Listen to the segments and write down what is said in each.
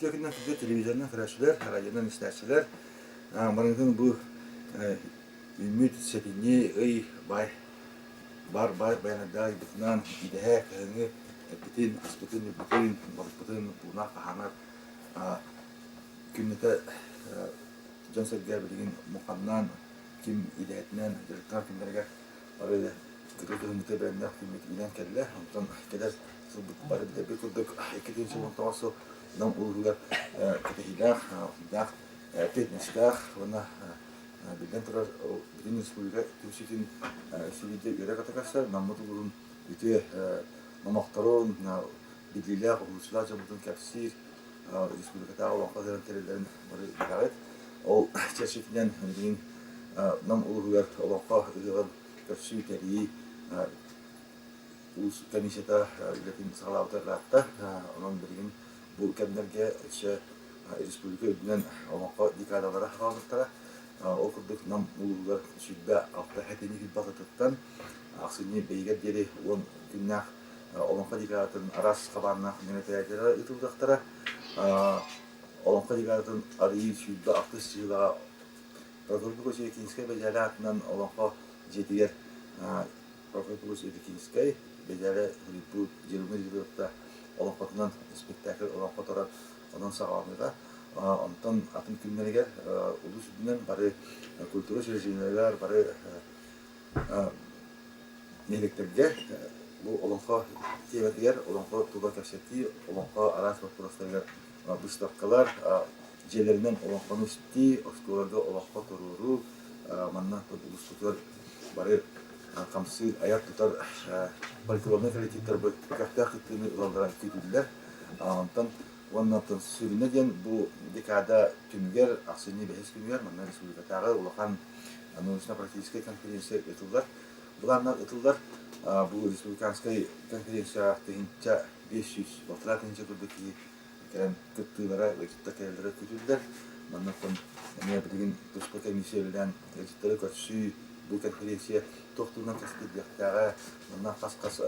Үтүө күнүнэн күндү телевизорынан көрөөччүлэр, радионан истээччилэр. Барыгытын бу үүммүт сэтинньи ый бай бар бай байанайдаах ыйбытынан идэһэ кыһыҥҥы эппитин, аспытын, үппүтүн, балыкпытын уунаах хаһаанар күннэтэ дьон-сэргэ билигин муханнаан ким идэһэтинэн дьарыктанар күннэригэр бары кытыл кыһыммыты бэлэмнээх күммүт үүнэн кэллэ. Онтон кэлэр сылбыт бары билэрбит курдук 2019 сыл Нам улууһугар кэтэһиилээх, даах эппиэтинэстээх уонна биллэн турар бүтүн республика түмсүүтүн сүбүйдэ үөрэ-көтө көрсөр Наммыт улууһун үтүө номохторун, биллиилээх уһулуччулаах дьоммутун кэпсиир республикатааҕы олоҥхо ыһыаҕын тэриллэрин бары билэҕит. Ол чэрчитинэн билигин Нам улууһугар олоҥхо ыһыаҕын көрсүү, тэрийии улуус комиссията үлэтин саҕалаабыта ыраатта. Онон билигин бу кэмнэргэ өссө республика үрдүнэн олоҥхо декадалара хаалбыттара. Ол курдук Нам улууһугар 26 сэтинньи сүүрбэ ахсынньы бэйигэр диэри 10 күннээх олоҥхо декадатын араас хабааннаах мероприятиелара ыытыллыахтара. Олоҥхо декадатын арыйыы 26 сыылаҕа Прокопий Косевикинскай Бэдьээлэ аатынан Олоҥхо дьиэтигэр Прокопий Косевикинскай Бэдьээлэ суруйбут Дьырылы Дьырылытта олоҥхотунан спектакль олоҥхо турар онон саҕаланыыта. Онтон атын күннэригэр улуус үрдүнэн бары культура учреждениеларыгар бары нэһилиэктэргэ бу олоҥхо тиэмэтигэр олоҥхо тула кэпсэтии, олоҥхо араас боппуруостарыгар быыстапкалар, дьиэлэринэн олоҥхону истии, оскуолаларга олоҥхо туруоруу, манна улууспутугар бары хамсыыр, айар-тутар фольклорнай коллективтарбыт көхтөөх кыттыыны ылаллара күүтүллэр. Онтон уонна сүрүнэ диэн бу декада түмүгэр, ахсынньы бэһис күнүгэр манна республикатааҕы улахан научно-практическай конференция ыытыллар. Былааннар ытыллар. Бу республиканскай конференцияҕа 1500, 1500 курдук киһи кэлэн кыттыылара, ыалдьыттар кэлэллэрэ күүтүллэр. Манна эмиэ билигин туспа комиссия үлэлээн ыалдьыттары көрсүү, бу конференция туох туһунан кэпсэтиллиэхтээҕэ, манна хас-хас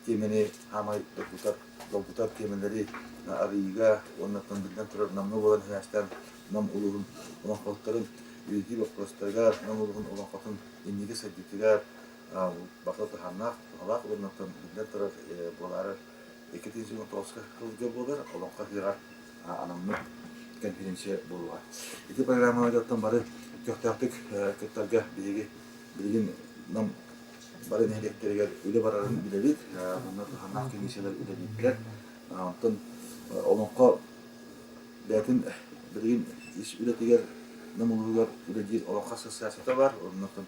тиэмэни хаамай долгутар, долгутар тиэмэлэри арыйыыга уонна биллэн турар намҥа буолан сибээстээн Нам улууһун олоҥхоһуттарын үйэтитии боппуруостарыгар, Нам улууһун олоҥхотун инники сайдыытыгар барыта туһааннаах, туһалаах уонна биллэн турар буолаары 2019 сылга буолар Олоҥхо ыһыаҕар анаммыт конференция буолуоҕа. Ити программаларга бары көхтөөхтүк кыттарга биһиги билигин Нам бары нэһилиэктэригэр үлэ барарын билэбит. Манна туһааннаах комиссиялар үлэлииллэр. Онтон олоҥхо бэйэтин билигин ис үлэтигэр Нам улууһугар үлэлиир олоҥхо ассоциацията баар. Оннуттан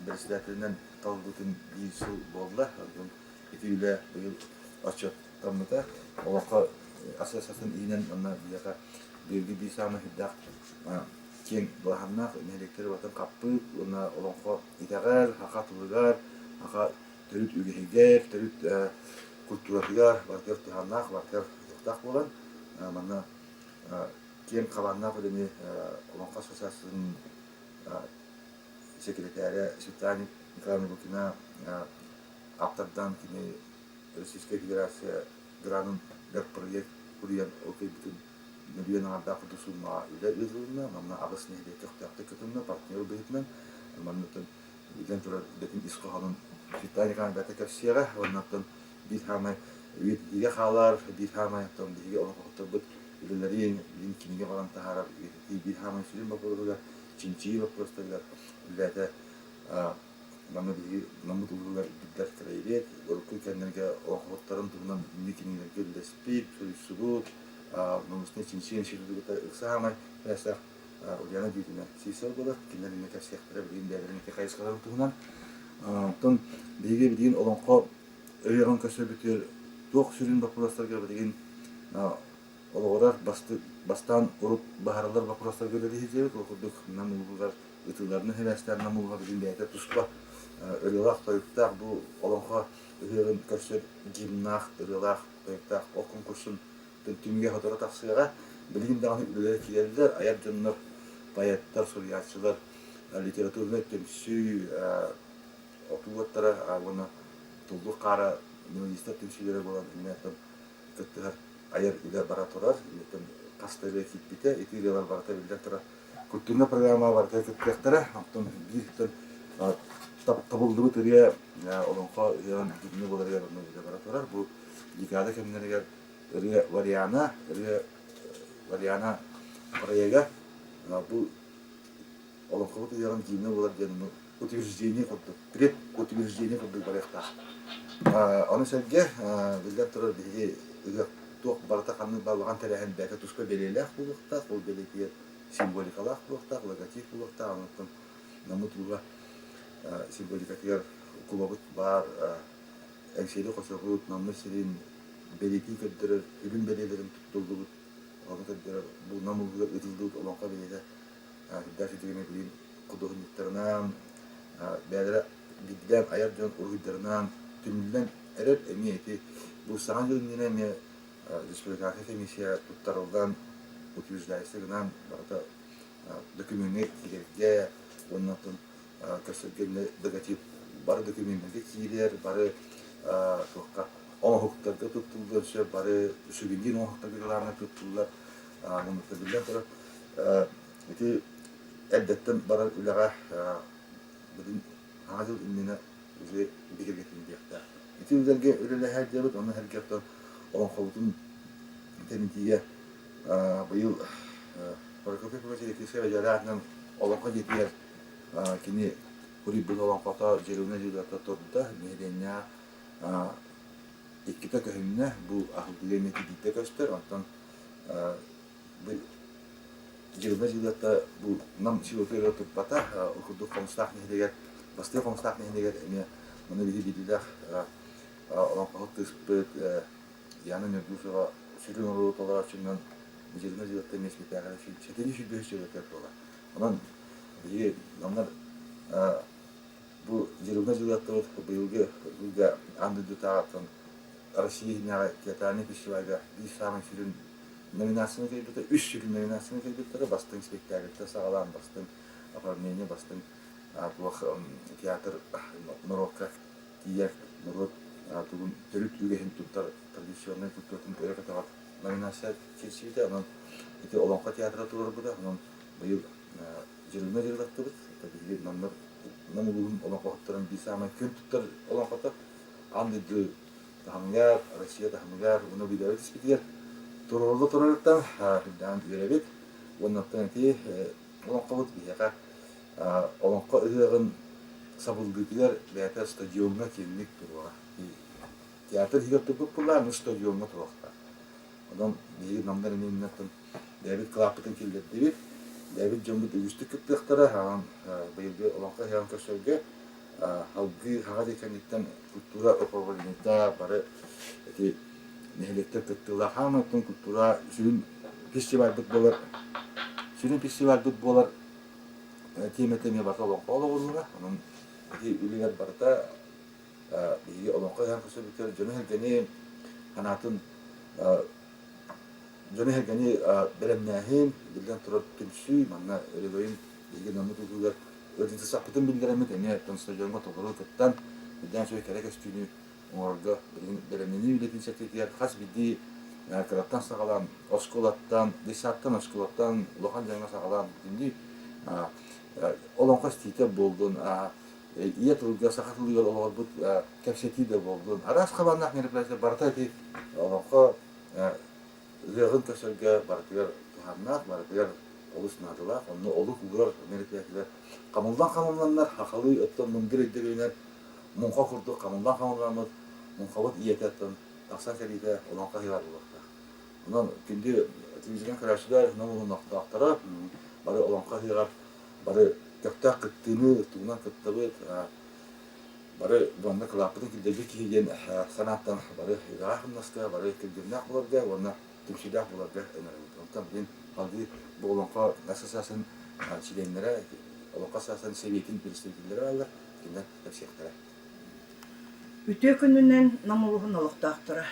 председателинэн талбытым биир сыл буолла. Онтон ити үлэ быйыл отчуоттаммыта. Олоҥхо ассоциациятын иһинэн уонна биһиэхэ бииргэ биир саамай сүрдээх киэҥ былаһаннаах нэһилиэктэри барытын хаппыт уонна олоҥхо итэҕэл, саха тылыгар, саха төрүт үгэһигэр, төрүт культуратыгар барытыгар туһааннаах, барытыгар туһалаах буолан манна киэҥ хабааннаах үлэни Олоҥхо ассоциациятын секретаря Светлана Николаевна Лукина ааптардаан кини Российскай Федерация гранын проект суруйан ол кыайбытын мөлүйүөн аҥардаах курдук сууммаҕа үлэ ыытылынна. Манна аҕыс нэһилиэк көхтөөхтүк кытынна партнер быһыытынан. Манныттан биллэн турар үлэтин ис хоһоонун Светлана Николаевна бэйэтэ кэпсиэҕэ. Уонна биир саамай үйэтитиигэ хаалар, биир саамай оттон биһиги олоҥхоһуттарбыт үлэлэрин билин кинигэ оҥорон таһаарар үйэтитии биир саамай сүрүн боппуруоһугар, чинчийии боппуруостарыгар үлэлээтэ. Манна биһиги Наммыт улууһугар биллэр краевед, урукку кэмнэргэ олоҥхоһуттарын туһунан бүгүҥҥү кинигэлэргэ үлэлэспит, суруйсубут, научнай чинчийии институтугар ыкса саамай бэрэстээх Ульяна Дмитриевна Сивцева буолар. Кинилэр иннэ кэпсиэхтэрэ билигин бэйэлэрин ити хайысхаларын туһунан. Оттон биһиги билигин олоҥхо ыһыаҕын көрсөрбүтүгэр туох сүрүн боппуруостарга билигин олоҕурар бастаан урут баһарыллар боппуруостарга үлэлии сылдьабыт. Ол курдук Нам улууһугар ытыыларынан сибээстээн Нам улууһа билигин бэйэтэ туспа ырыалаах-тойуктаах бу олоҥхо ыһыаҕын көрсөр гимнаах, ырыалаах-тойуктаах ол конкурсун түмүгэ сотору тахсыаҕа. Билигин даҕаны үлэлэр киирэллэр, айар дьоннор, поэттар, суруйааччылар, литературнай түмсүү, отуу уоттара уонна Туллук хаара мелодистар түмсүүлэрэ буолан иннинэ кыттыһар айар үлэ бара турар. хас да ырыа киирбитэ. Ити ырыалар барыта биллэн турар культурнай программаҕа барыта кыттыахтара. Оттон биир табыллыбыт ырыа олоҥхо ыһыаҕын гимнэ буоларыгар онно үлэ бара турар. Бу декада кэмнэригэр ырыа вариана, ырыа вариана проега бу олоҥхобут ыһыаҕын гимнэ буолар диэн утверждение курдук, предутверждение курдук барыахтаах. Ону сэргэ, биллэн турар, биһиги ыһыах туох барыта ханнык балаҕан тэрээһин бэйэтэ туспа бэлиэлээх буолуохтаах, ол бэлиэтигэр символикалаах буолуохтаах, логотип буолуохтаах, онтон Наммыт ууга символикатыгар кулабыт баар Эҥсиэли хочобут, Наммыт сирин бэлиэтии көрдөрөр, үрүҥ бэлиэлэрин туттуллубут, ону көрдөрөр бу Нам улууһугар ыытыллыбыт олоҥхо бэлиэтэ сүрдээх үчүгэй билигин худуоһунньуктарынан, бэйэлэрэ биирдиилээн айар дьон уруһуйдарынан түмүллэн эрэр эмиэ ити бу Саҥа дьыл иннинэ эмиэ республиканскай комиссия туттарыллан утверждайся гынан барыта докумеҥҥа киирэргэ уонна оттон көрсөргө логотип бары докумуоннарга киирэр, бары туохха оҥоһуктарга туттуллар сөп, бары сувенир оҥоһуктарга главное туттуллар. Уонна биллэн турар, ити эрдэттэн барар үлэҕэ бүгүн Саҥа дьыл иннинэ уже бигэргэтиллиэхтээх. Ити үлэлэргэ үлэлэһэр диэбит, онно сэргэ оттон олоҥхобутун тэнитиигэ быйыл Прокопий Васильевич Бэдьээлээх олоҥхо дьиэтигэр кини суруйбут олоҥхото Дьырылына Дьылата турда, нэһилиэнньэ иккитэ көһүннэ, бу аһыллыы эмиэ тигиитэ көстөр, онтон бу Дьырылына Дьылата бу Нам селотыгар турбата, ол курдук Хомустаах нэһилиэгэр, Бастыҥ Хомустаах нэһилиэгэр эмиэ маны биһиги биллиилээх олоҥхоһут кыыспыт Яна Ньургусова сүрүн оруолу толорооччунан Дьырылына Дьылата эмиэ испэктээҕэ сэтинньи 105 сылыгар буолар. Онон биһиги намнар бу Дьырылына Дьылаттабыт быйылгы сылга аан дойдутааҕыттан Россия иһинээҕи театральнай фестивальга биир саамай сүрүн номинацияны кыайбыта, үс сүрүн номинацияны кыайбыттара, бастыҥ спектакльтан саҕалаан бастыҥ оформление, бастыҥ туох театр норуокка тиийэр норуот тугун төрүт үгэһин туттар традиционнай культуратын өрө көтөҕөр номинация киирсибитэ. Онон ити Олоҥхо театра туруорбута. Онон быйыл Дьырылына дьырылаттыбыт. Биһиги Намнар Нам улууһун олоҥхоһуттарын биир саамай күөн туттар олоҥхото аан дойду таһымыгар, Россия таһымыгар уонна билээбит испитигэр туруорулла турарыттан үрдээн үөрэбит. Уонна оттон ити олоҥхобут биһиэхэ олоҥхо ыһыаҕын сабыллыытыгар бэйэтэ стадиоҥҥа киэҥник туруоҕа. Театр иһигэр турбут буоллаҕына, аны стадиоҥҥа туруохтаах. Онон биһиги намнар эмиэ иннинэ бэйэбит кылааппытын киллэрдибит. Бэйэбит дьоммут үгүстүк кыттыахтара. Аҕам быйылгы Олоҥхо ыһыаҕын көрсөргө салгыы хаҕа диэн кэнниттэн культура управлениета бары ити нэһилиэктэр кыттыылаах хааман культура сүрүн фестивальбыт буолар сүрүн фестивальбыт буолар тиэмэтэ эмиэ барыта олоҥхо олоҕурура. Онон ити үлэлэр барыта биһиги олоҥхо ыһан көрсөрбүтүгэр дьону-сэргэни санаатын дьону-сэргэни бэлэмнээһин, биллэн турар түмсүү, манна өрөгөйүн биһиги наммыт улууһугар ыалдьытсахпытын биллэрэммит эмиэ стадиоҥҥа толору кыттан, үрдээн үчүгэй кэрэ көстүүнү оҥорорго билигин бэлэмнэнии үлэтин сэтиитигэр хас биирдии кыраттан саҕалаан оскуолаттан, детсадтан, оскуолаттан улахан дьоҥҥо саҕалаан бүтүннүү олоҥхо истиитэ буоллун, ийэ тылга, саха тылыгар олоҕурбут кэпсэтии да буоллун, араас хабааннаах мероприятие барыта ити олоҥхо ыһыаҕын көрсөргө барытыгар туһааннаах, барытыгар олус наадалаах. Онно олук уурар мероприятиелар хамыллан хамылланнар, хахалыы оттон мындыр өйдөбүлүнэн муҥха курдук хамыллан хамылламмыт муҥхабыт ийэтэ оттон тахсан кэлиитэ олоҥхо ыһыаҕар буолуохтаах. Онон күндү телевизорынан көрөөччүлэр, Нам улууһун олохтоохторо бары олоҥхо ыһыаҕар бары көхтөөх кыттыыны тугунан кыттабыт, бары манна кылааппытын киллэрбит киһи диэн санааттан бары үлэҕэ-хамнаска, бары күргүөмнээх буоларга уонна түмсүүлээх буоларга ыҥырабыт. Онтон билигин салгыы бу Олоҥхо ассоциациятын чилиэннэрэ, Олоҥхо ассоциациятын сэбиэтин представителлэрэ бааллар, кинилэр кэпсиэхтэрэ. Үтүө күнүнэн Нам улууһун олохтоохторо.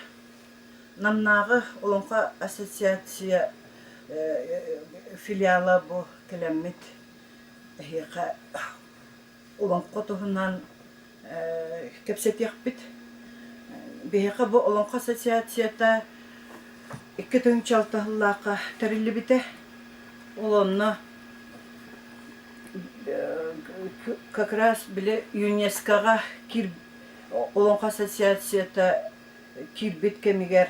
Намнааҕы Олоҥхо ассоциация филиала бу кэлэммит эһиэхэ олоҥхо туһунан кэпсэтиэхпит. Биһиэхэ бу Олоҥхо ассоциацията. 2006 сыллаахха тэриллибитэ. Ол онно как раз били ЮНЕСКО-ҕа киир Олоҥхо ассоциацията киирбит кэмигэр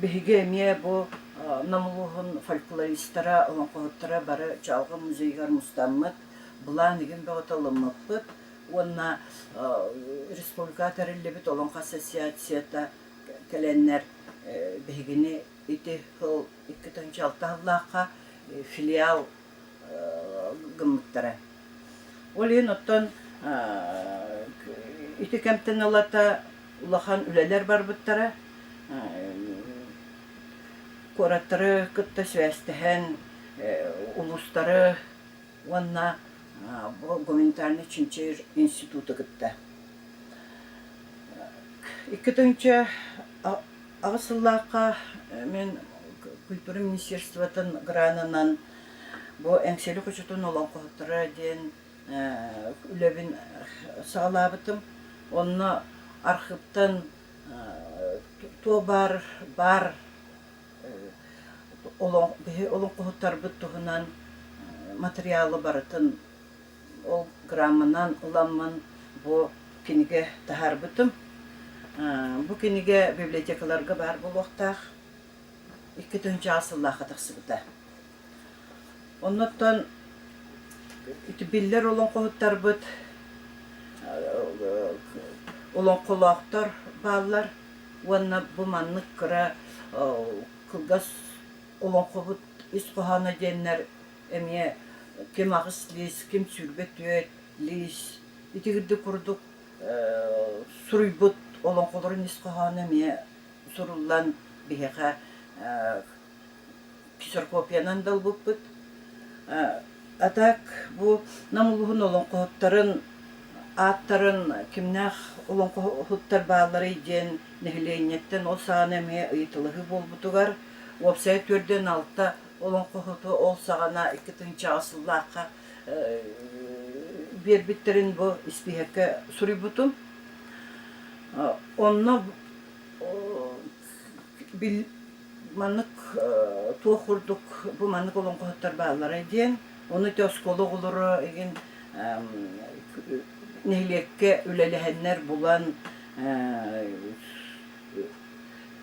биһиги эмиэ бу Нам улууһун фольклористара, олоҥхоһуттара бары Чалҕа музейыгар мустаммыт, былаан игин бөҕөтө ылыммыппыт уонна республикаҕа тэриллибит Олоҥхо ассоциацията кэлэннэр биһигини ити сыл 2006 сыллаахха филиал гыммыттара. Ол иһин оттон ити кэмтэн ылата улахан үлэлэр барбыттара. Куораттары кытта сибээстэһэн, улуустары уонна бу гуманитарнай чинчийэр институту кытта. 2008 сыллаахха мин культура министерствотын гранынан бу Эҥсиэли хочотун олоҥхоһуттара диэн үлэбин саҕалаабытым. Онно архыыптан туох баар баар биһи олоҥхоһуттарбыт туһунан матырыйаалы барытын ол граммынан ыламмын бу кинигэ таһаарбытым. Бу кинигэ библиотекаларга баар буолуохтаах. 2000 сыллаахха тахсыбыта. Оннуттан ити биллэр олоҥхоһуттарбыт олоҥхолоохтор бааллар уонна бу маннык кыра кылгас олоҥхобут ис хоһооно диэннэр эмиэ ким аҕыс лиис, ким 24 лиис итигирдик курдук суруйбут олоҥхолорун ис хоһооно эмиэ суруллан биһиэхэ ксерокопиянан да ылбыппыт. А так бу Нам улууһун олоҥхоһуттарын ааттарын кимнээх олоҥхоһуттар баалларый диэн нэһилиэнньэттэн ол саҕана эмиэ ыйыталаһыы буолбутугар уопсайа төрдүөн алта олоҥхоһуту ол саҕана 2008 сыллаахха биэрбиттэрин бу испииһэккэ суруйбутум. Онно маннык туох курдук бу маннык олоҥхоһуттар бааллара диэн, ону ити оскуола оҕолоро игин нэһилиэккэ үлэлэһэннэр булан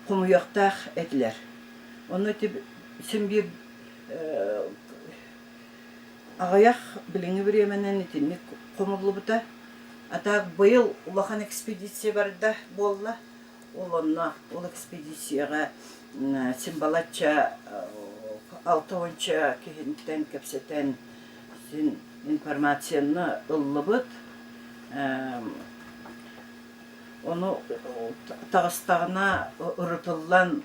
хомуйуохтаах этилэр. Ону ити син биир аҕыйах билиҥҥи бириэмэнэн итинник хомуллубута. А так быйыл улахан экспедиция барда буолла. Ол онно ол экспедицияҕа син балачча алта уонча киһиттэн кэпсэтэн син информацияны ыллыбыт. Ону таҕыстаҕына ырытыллан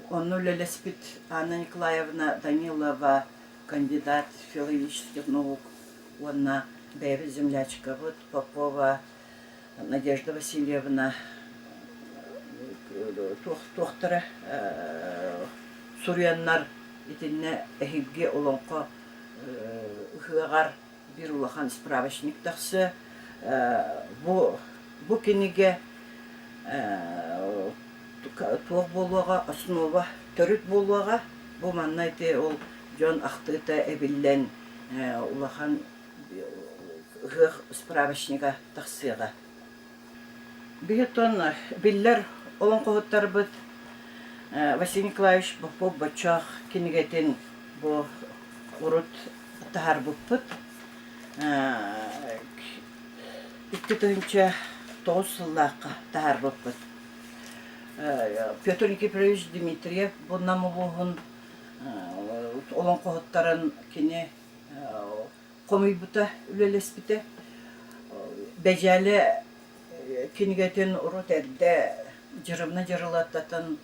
онно үлэлэспит Анна Николаевна Данилова кандидат филологических наук уонна бэйэбит землячкабыт Попова Надежда Васильевна туохтара суруйаннар итиннэ эһиги олоҥхо ыһыаҕар биир улахан справочник тахсыа. Бу бу кинигэ туох буолуоҕа, основа төрүт буолуоҕа. Бу манна ити ол дьон ахтыыта эбиллэн улахан ыһыах справочнига тахсыаҕа. Биһиттэн биллэр олоҥхоһуттарбыт Василий Николаевич Попов-Бочоох кинигэтин бу урут таһаарбыппыт. 2009 сыллаахха таһаарбыппыт. Петр Никифорович Дмитриев бу Нам улууһун олоҥхоһуттарын кини хомуйбута, үлэлэспитэ. Бэдьээлэ кинигэтин урут эрдэ Дьырымна Дьырылыаттатын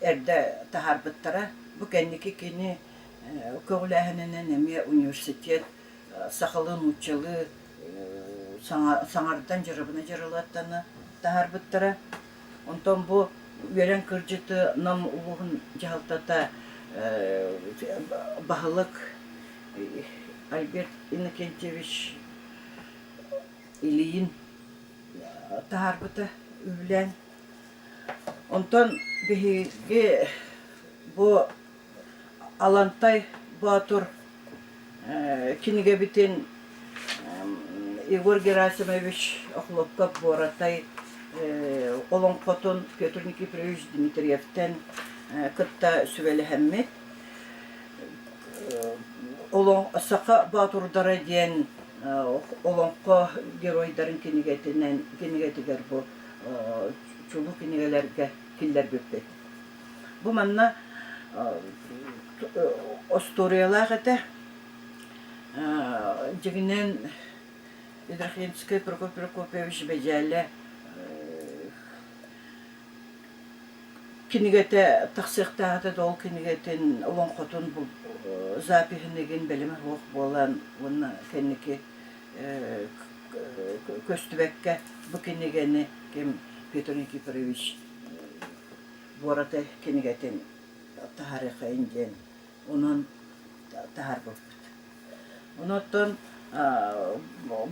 эрдэ таһаарбыттара. Бу кэнники кини көҕүлээһининэн эмиэ университет сахалыы, нууччалыы саҥардан Дьырыбына Дьырылыаттаны таһаарбыттара. Онтон бу үөрэн кырдьыты Нам улууһун дьаһалтата баһылык Альберт Иннокентьевич Ильин таһаарбыта үбүлээн. Онтон биһиги бу Алантай Боотур кинигэбитин Егор Герасимович Охлопков-Буоратай олоҥхотун Петр Никифорович Дмитриевтэн кытта сүбэлэһэммит Саха боотурдара диэн олоҥхо геройдарын кинигэтинэн кинигэтигэр бу чулуу кинигэлэргэ киллэрбиппит. Бу манна остуоруйалаах этэ. Дьиҥинэн Ядрахинскай Прокопий Прокопьевич Бэдьээлэ кинигэтэ тахсыахтаах этэ да ол кинигэтин олоҥхотун запиһын игин бэлэмэ суох буолан уонна кэнники көстүбэккэ бу кинигэни ким Петр Никифорович Буоратай кинигэтин таһаарыаххайын диэн онон таһаарбыппыт. Онон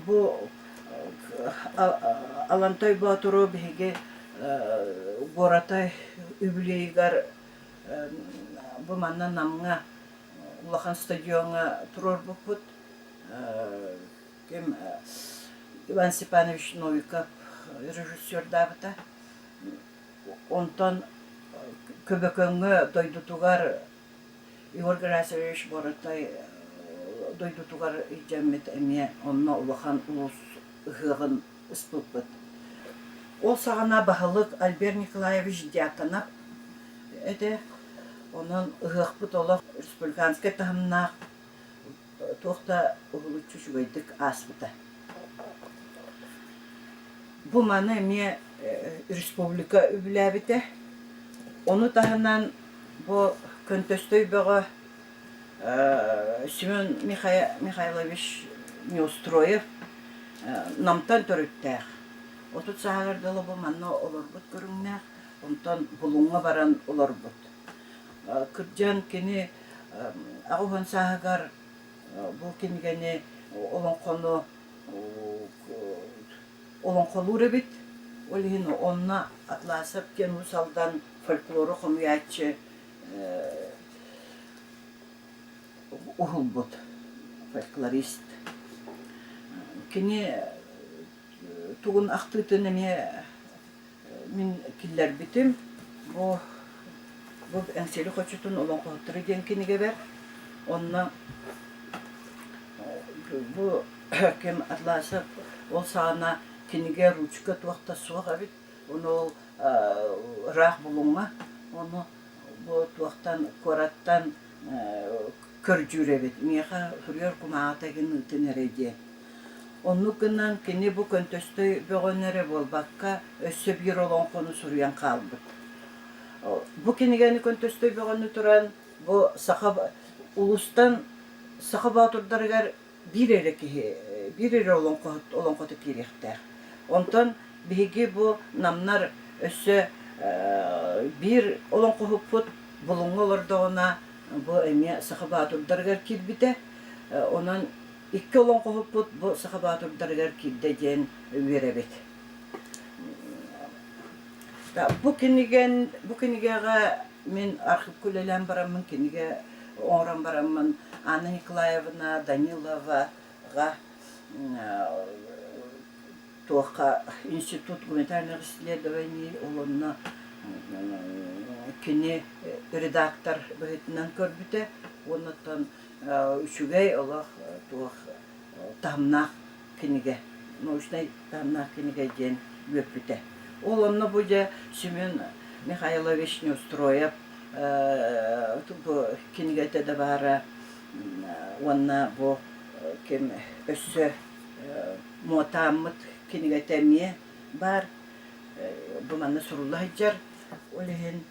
бу Алантай Боотуру биһиги Буоратай үбүлүөйүгэр бу манна Намҥа улахан стадиоҥҥа туруорбуппут. Ким Иван Степанович Новиков режиссердаабыта. Онтон Көбөкөҥҥө дойдутугар Егор Герасимович Боротой дойдутугар илдьэммит эмиэ онно улахан улуус ыһыаҕын ыспыппыт. Ол саҕана баһылык Альберт Николаевич Дьяконов этэ. Онон ыһыахпыт олох республиканскай таһымнаах туох да уһулуччу үчүгэйдик ааспыта. Бу маны эмиэ республика үбүлээбитэ. Ону таһынан бу Көнтөстөй Бөҕө Семен Михайлович Неустроев Намтан төрүттээх. 30 сааһыгар дылы бу манна олорбут көрүҥнээх, онтон Булуҥҥа баран олорбут. Кырдьан кини 80 сааһыгар бу кинигэни олоҥхону олоҥхолуур эбит. Ол иһин онно Атласов диэн Уус Алдан фольклору хомуйааччы уһулбут фольклорист. Кини тугун ахтыытын эмиэ мин киллэрбитим. Бу бу Эҥсиэли хочотун олоҥхоһуттара диэн кинигэбэр. Онно бу ким Атласов ол саҕана кинигэ ручка туох да суох эбит. Ону ол ыраах Булуҥҥа ону бу туохтан куораттан көрдүүр эбит. Миэхэ суруйар кумааҕыта игин ыытын эрэ диэн. Оннук гынан кини бу Көнтөстөй бөҕөнү эрэ буолбакка, өссө биир олоҥхону суруйан хаалбыт. Бу кинигэни Көнтөстөй бөҕөнү туран бу саха улуустан саха боотурдарыгар биир эрэ киһи, биир эрэ олоҥхоһут олоҥхото киириэхтээх. Онтон биһиги бу намнар өссө биир олоҥхоһуппут Булуҥҥа олордоҕуна бу эмиэ саха боотурдарыгар киирбитэ. Онон икки олоҥхоһуппут бу саха боотурдарыгар киирдэ диэн үөрэбит. Бу кинигэн бу кинигэҕэ мин архивка үлэлээн бараммын кинигэ оҥорон бараммын Анна Николаевна Даниловаҕа туохха Институт гуманитарных исследований ол онно кини редактор быһыытынан көрбүтэ уонна оттон үчүгэй олох туох таһымнаах кинигэ, научнай таһымнаах кинигэ диэн үөрпүтэ. Ол онно бу дьэ Семен Михайлович Неустроев бу кинигэтэ да баара уонна бу ким өссө Муотааммыт кинигэтэ эмиэ баар. Бу манна сурулла сылдьар. Ол иһин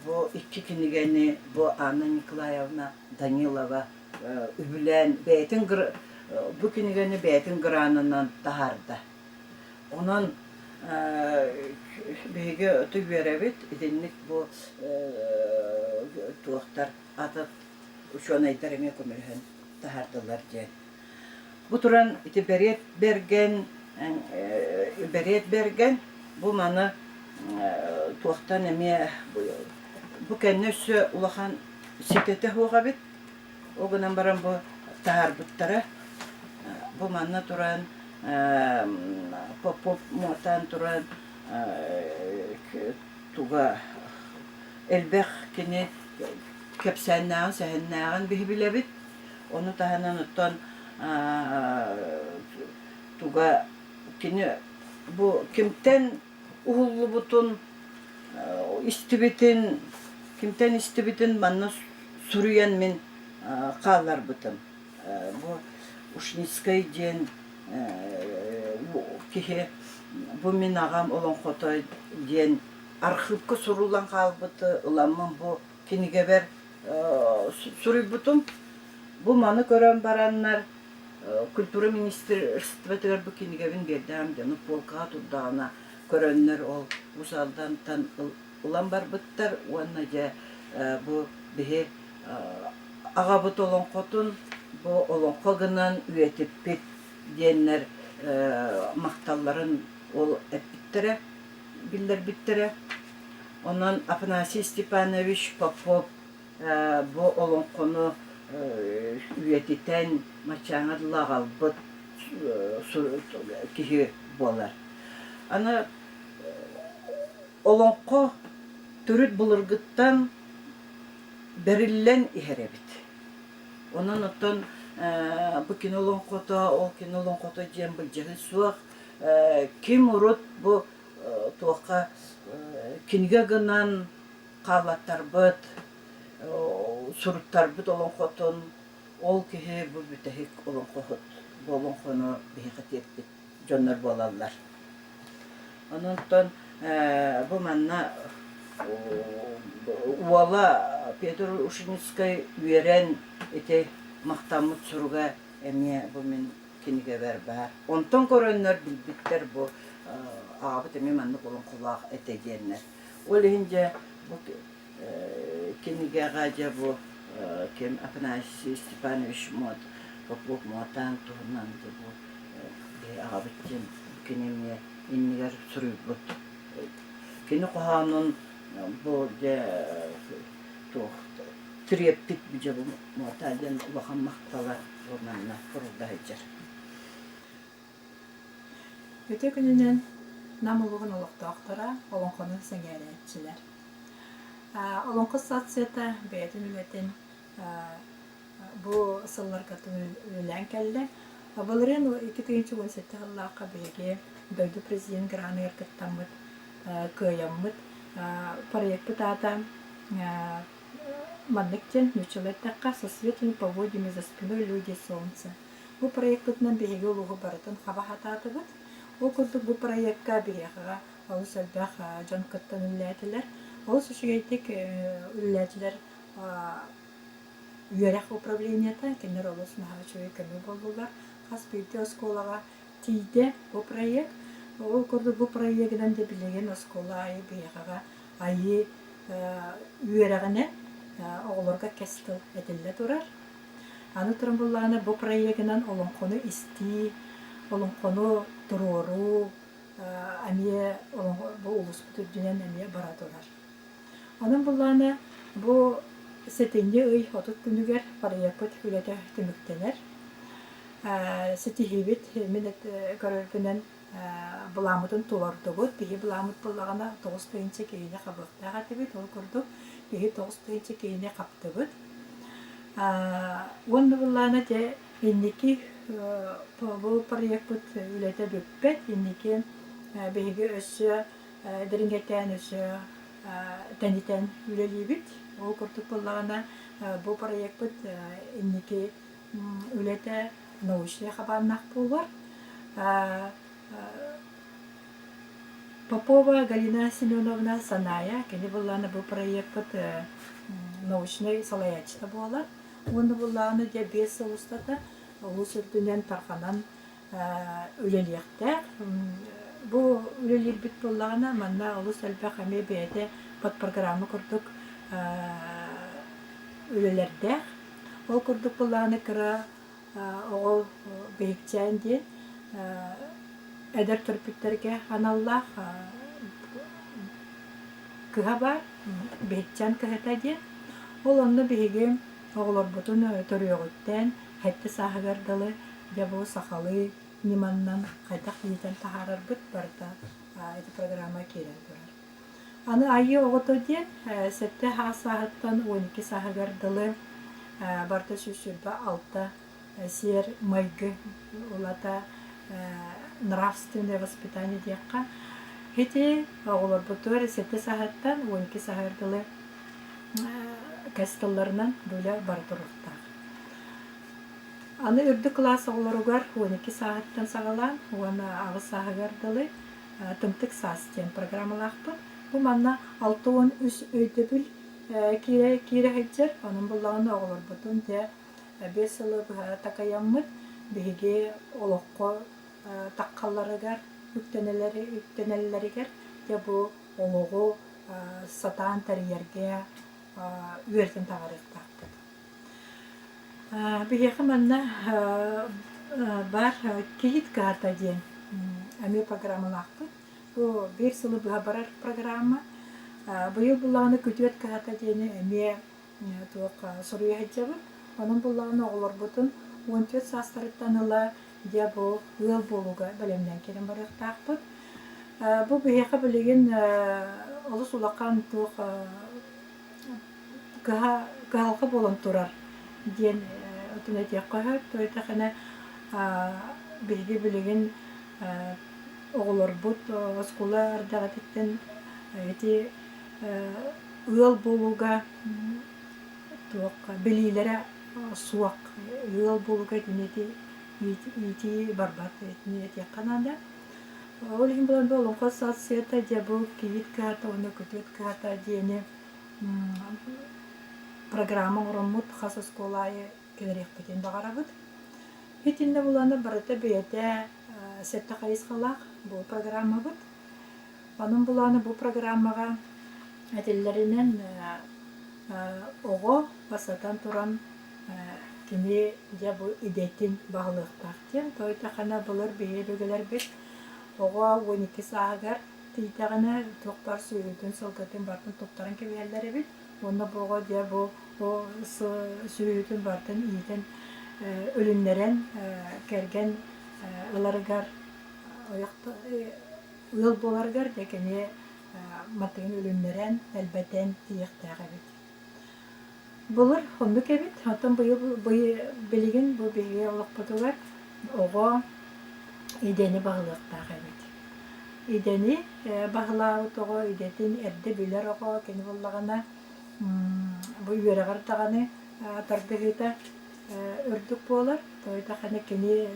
Бу икки кинигэни бу Анна Николаевна Данилова үбүлээн бэйэтин бу кинигэни бэйэтин гранынан таһаарда. Онон биһиги өтө үөрэбит итинник бу туохтар атын учуонайдар эмиэ көмөлөһөн таһаардылар диэн. Бу туран ити Бэриэт Бэргэн Бэриэт Бэргэн бу маны Туохтан эмиэ бу кэннэ өссө улахан ситэтэ суох эбит. Ол гынан баран бу таһаарбыттара. Бу манна туран Попов муотаан туран туга элбэх кини кэпсээннээҕин, сэһэннээҕин биһи билэбит. Ону таһынан оттон туга кини бу кимтэн уһуллубутун истибитин, кимтэн истибитин манна суруйан мин хаалларбытым. Бу Ушницкай диэн киһи бу мин аҕам олоҥхото диэн архыыпка суруллан хаалбыты ыламмын бу кинигэбэр суруйбутум. Бу маны көрөн бараннар культура министерствотыгар бу кинигэбин биэрдэҕим дьону полкаҕа турдаҕына көрөннөр ол Уус Алдантан ылан барбыттар уонна дьэ бу биһи аҕабыт олоҥхотун бу олоҥхо гынан үйэтиппит диэннэр махталларын ол эппиттэрэ, биллэрбиттэрэ. Онон Афанасий Степанович Попов бу олоҥхону үйэтитэн Мачааҥа дылы аҕалбыт киһи буолар. Аны олоҥхо төрүт былыргыттан бэриллэн иһэр эбит. Онон оттон бу кино олоҥхото, ол кино олоҥхото диэн былдьаһыы суох. Ким урут бу туохха кинигэ гынан хааллаттарбыт, суруттарбыт олоҥхотун ол киһи бу бүтэһик олоҥхоһут, бу олоҥхону биһиэхэ тиэрпит дьоннор буолаллар. Онон бу манна уола Петр Ушницкай үөрэн ити махтаммыт суруга эмиэ бу мин кинигэбэр баар. Онтон көрөннөр билбиттэр бу аҕабыт эмиэ маннык олоҥхолоох этэ диэннэр. Ол иһин дьэ бу кинигэҕэ дьэ бу ким Афанасий Степанович Мот Попов Муотаан туһунан дьэ бу биһи аҕабыт диэн кини эмиэ иннигэр суруйбут. Кини хоһоонун бу дьэ туох тириэппит дьэ бу Муотаа диэн улахан махтала бу манна курулла сылдьар. Үтүө күнүнэн Нам улууһун олохтоохторо, олоҥхону сэҥээрээччилэр. Олоҥхо ассоциацията бэйэтин үлэтин бу сылларга үлэлээн кэллэ. Былырыын 2017 сыллаахха биһиги дойду президент граныгар кыттаммыт, кыайаммыт проекпыт аата маннык диэн нууччалыы эттэххэ «Со светлыми поводьями за спиной люди солнца». Бу проекпытынан биһиги улууһу барытын хаба сатаатыбыт. Ол курдук бу проекка биһиэхэҕэ олус элбэх дьон кыттан үлэлээтилэр. Олус үчүгэйдик үлэлээтилэр үөрэх управлениета, кинилэр олус наһаа үчүгэй көмө буоллулар. Хас биирдии оскуолаҕа тиийдэ бу проект. Ол курдук бу проегынан да билигин оскуола аайы биһиэхэҕэ айыы үөрэҕинэн оҕолорго кэс тыл этиллэ турар. Аны туран буоллаҕына бу проегынан олоҥхону истии, олоҥхону туруоруу эмиэ бу улууспут үрдүнэн эмиэ бара турар. Онон буоллаҕына бу сэтинньи ый 30 күнүгэр проекпыт үлэтэ түмүктэнэр. Ситиһиибит мин көрөрбүнэн былааммытын толордубут. Биһи былааммыт буоллаҕына 9 тыһыынча киһини хабыахтаах этибит. Ол курдук биһи 9 тыһыынча киһини хаптыбыт. Уонна былаана дьэ инники бу проекпыт үлэтэ бүппэт. Инники биһиги өссө дириҥэтэн, өссө тэнитэн үлэлиибит. Ол курдук буоллаҕына бу проекпыт инники үлэтэ научнай хабааннаах буолар. Попова Галина Семеновна Санаайа, кини былаана бу проекпыт научнай салайааччыта буолар. Уонна былааны дьэ 5 сыл устата улуус үрдүнэн тарҕанан үлэлиэхтээх. Бу үлэлиирбит буоллаҕына, манна олус элбэх эмиэ бэйэтэ подпрограмма курдук үлэлэрдээх. Ол курдук былааны кыра оҕо биһикчээн диэн эдэр төрөппүттэргэ аналлаах. кыһа баар, Биһикчээн кыһата диэн. Ол онно биһиги оҕолорбутун төрүөҕүттэн сэттэ сааһыгар дылы дьэ бу сахалыы ньыманнан хайдах иитэн таһаарарбыт барыта ити программа киирэн турар. Аны айыы оҕото диэн сэттэ сааһыттан 12 сааһыгар дылы барыта 126 сиэр-майгы улата нравственное воспитание диэххэ. Ити оҕолорбутугар сэттэ сааһыттан 12 сааһыгар дылы кэс тылларынан бу үлэ бара туруохтаах. Аны үрдүк кылаас оҕолоругар 12 сааһыттан саҕалаан уонна аҕыс сааһыгар дылы Тымтык саас диэн программалаахпыт. Бу манна 63 өйдөбүл киирэ киирэ сылдьар. Онон буллаҕына оҕолорбутун дьэ биэс сылы быһа такайаммыт биһиги олоххо таххалларыгар, үктэнэллэригэр дьэ бу олоҕу сатаан тэрийэргэ үөрэтэн таҕарыахтаахпыт. Биһиэхэ манна баар киһит карта диэн эмиэ программалаахпыт. Бу биир сылы быһа барар программа. Быйыл буллаҕына күтүөт кыһата диэни эмиэ туох суруйа сылдьабыт. Онон буллаҕына оҕолорбутун 14 саастарыттан ыла дьэ бу ыал буолууга бэлэмнээн кэлэн барыахтаахпыт. Бу биһиэхэ билигин олус улахан туох кыһалҕа буолан турар диэн отун этиэххэ сөп. Тоҕо биһиги билигин оҕолорбут оскуола эрдэҕититтэн ити ыал буолууга туох билиилэрэ суох. Ыал буолууга итини иитии барбат итини этиэххэ наада. Ол иһин булан бу Олоҥхо ассоциацията дьэ бу кийиит кыһата уонна күтүөт кыһата диэни программа оҥороммут хас оскуола аайы кэлэриэхпитин баҕарабыт. Итиннэ буланы барыта бэйэтэ сэттэ хайысхалаах бу программабыт. Онон буланы бу программаҕа этиллэринэн оҕо бастатан туран кини дьэ бу идэтин баһылыахтаах диэн. Тоойдоххуна былыр биһиги өбүгэлэрбит оҕо 12 сааһыгар тиийдэҕинэ туох баар сүөһүтүн, сылгытын барытын туттаран кэбиһэллэр эбит. Уонна бу оҕо дьэ бу сүөһүтүн барытын иитэн өлүннэрэн кэргэн ыларыгар ыал буоларыгар дьэ кини матыгын өлүннэрэн, элбэтэн тиийиэхтээх эбит. Былыр оннук эбит, оттон быйыл билигин бу биһиги олохпутугар оҕо идэни баһылыахтаах эбит. Идэни баһылаабыт оҕо идэтин эрдэ билэр оҕо кини буоллаҕына бу үөрэҕэр даҕаны тардыһыыта үрдүк буолар. Тоҕо кини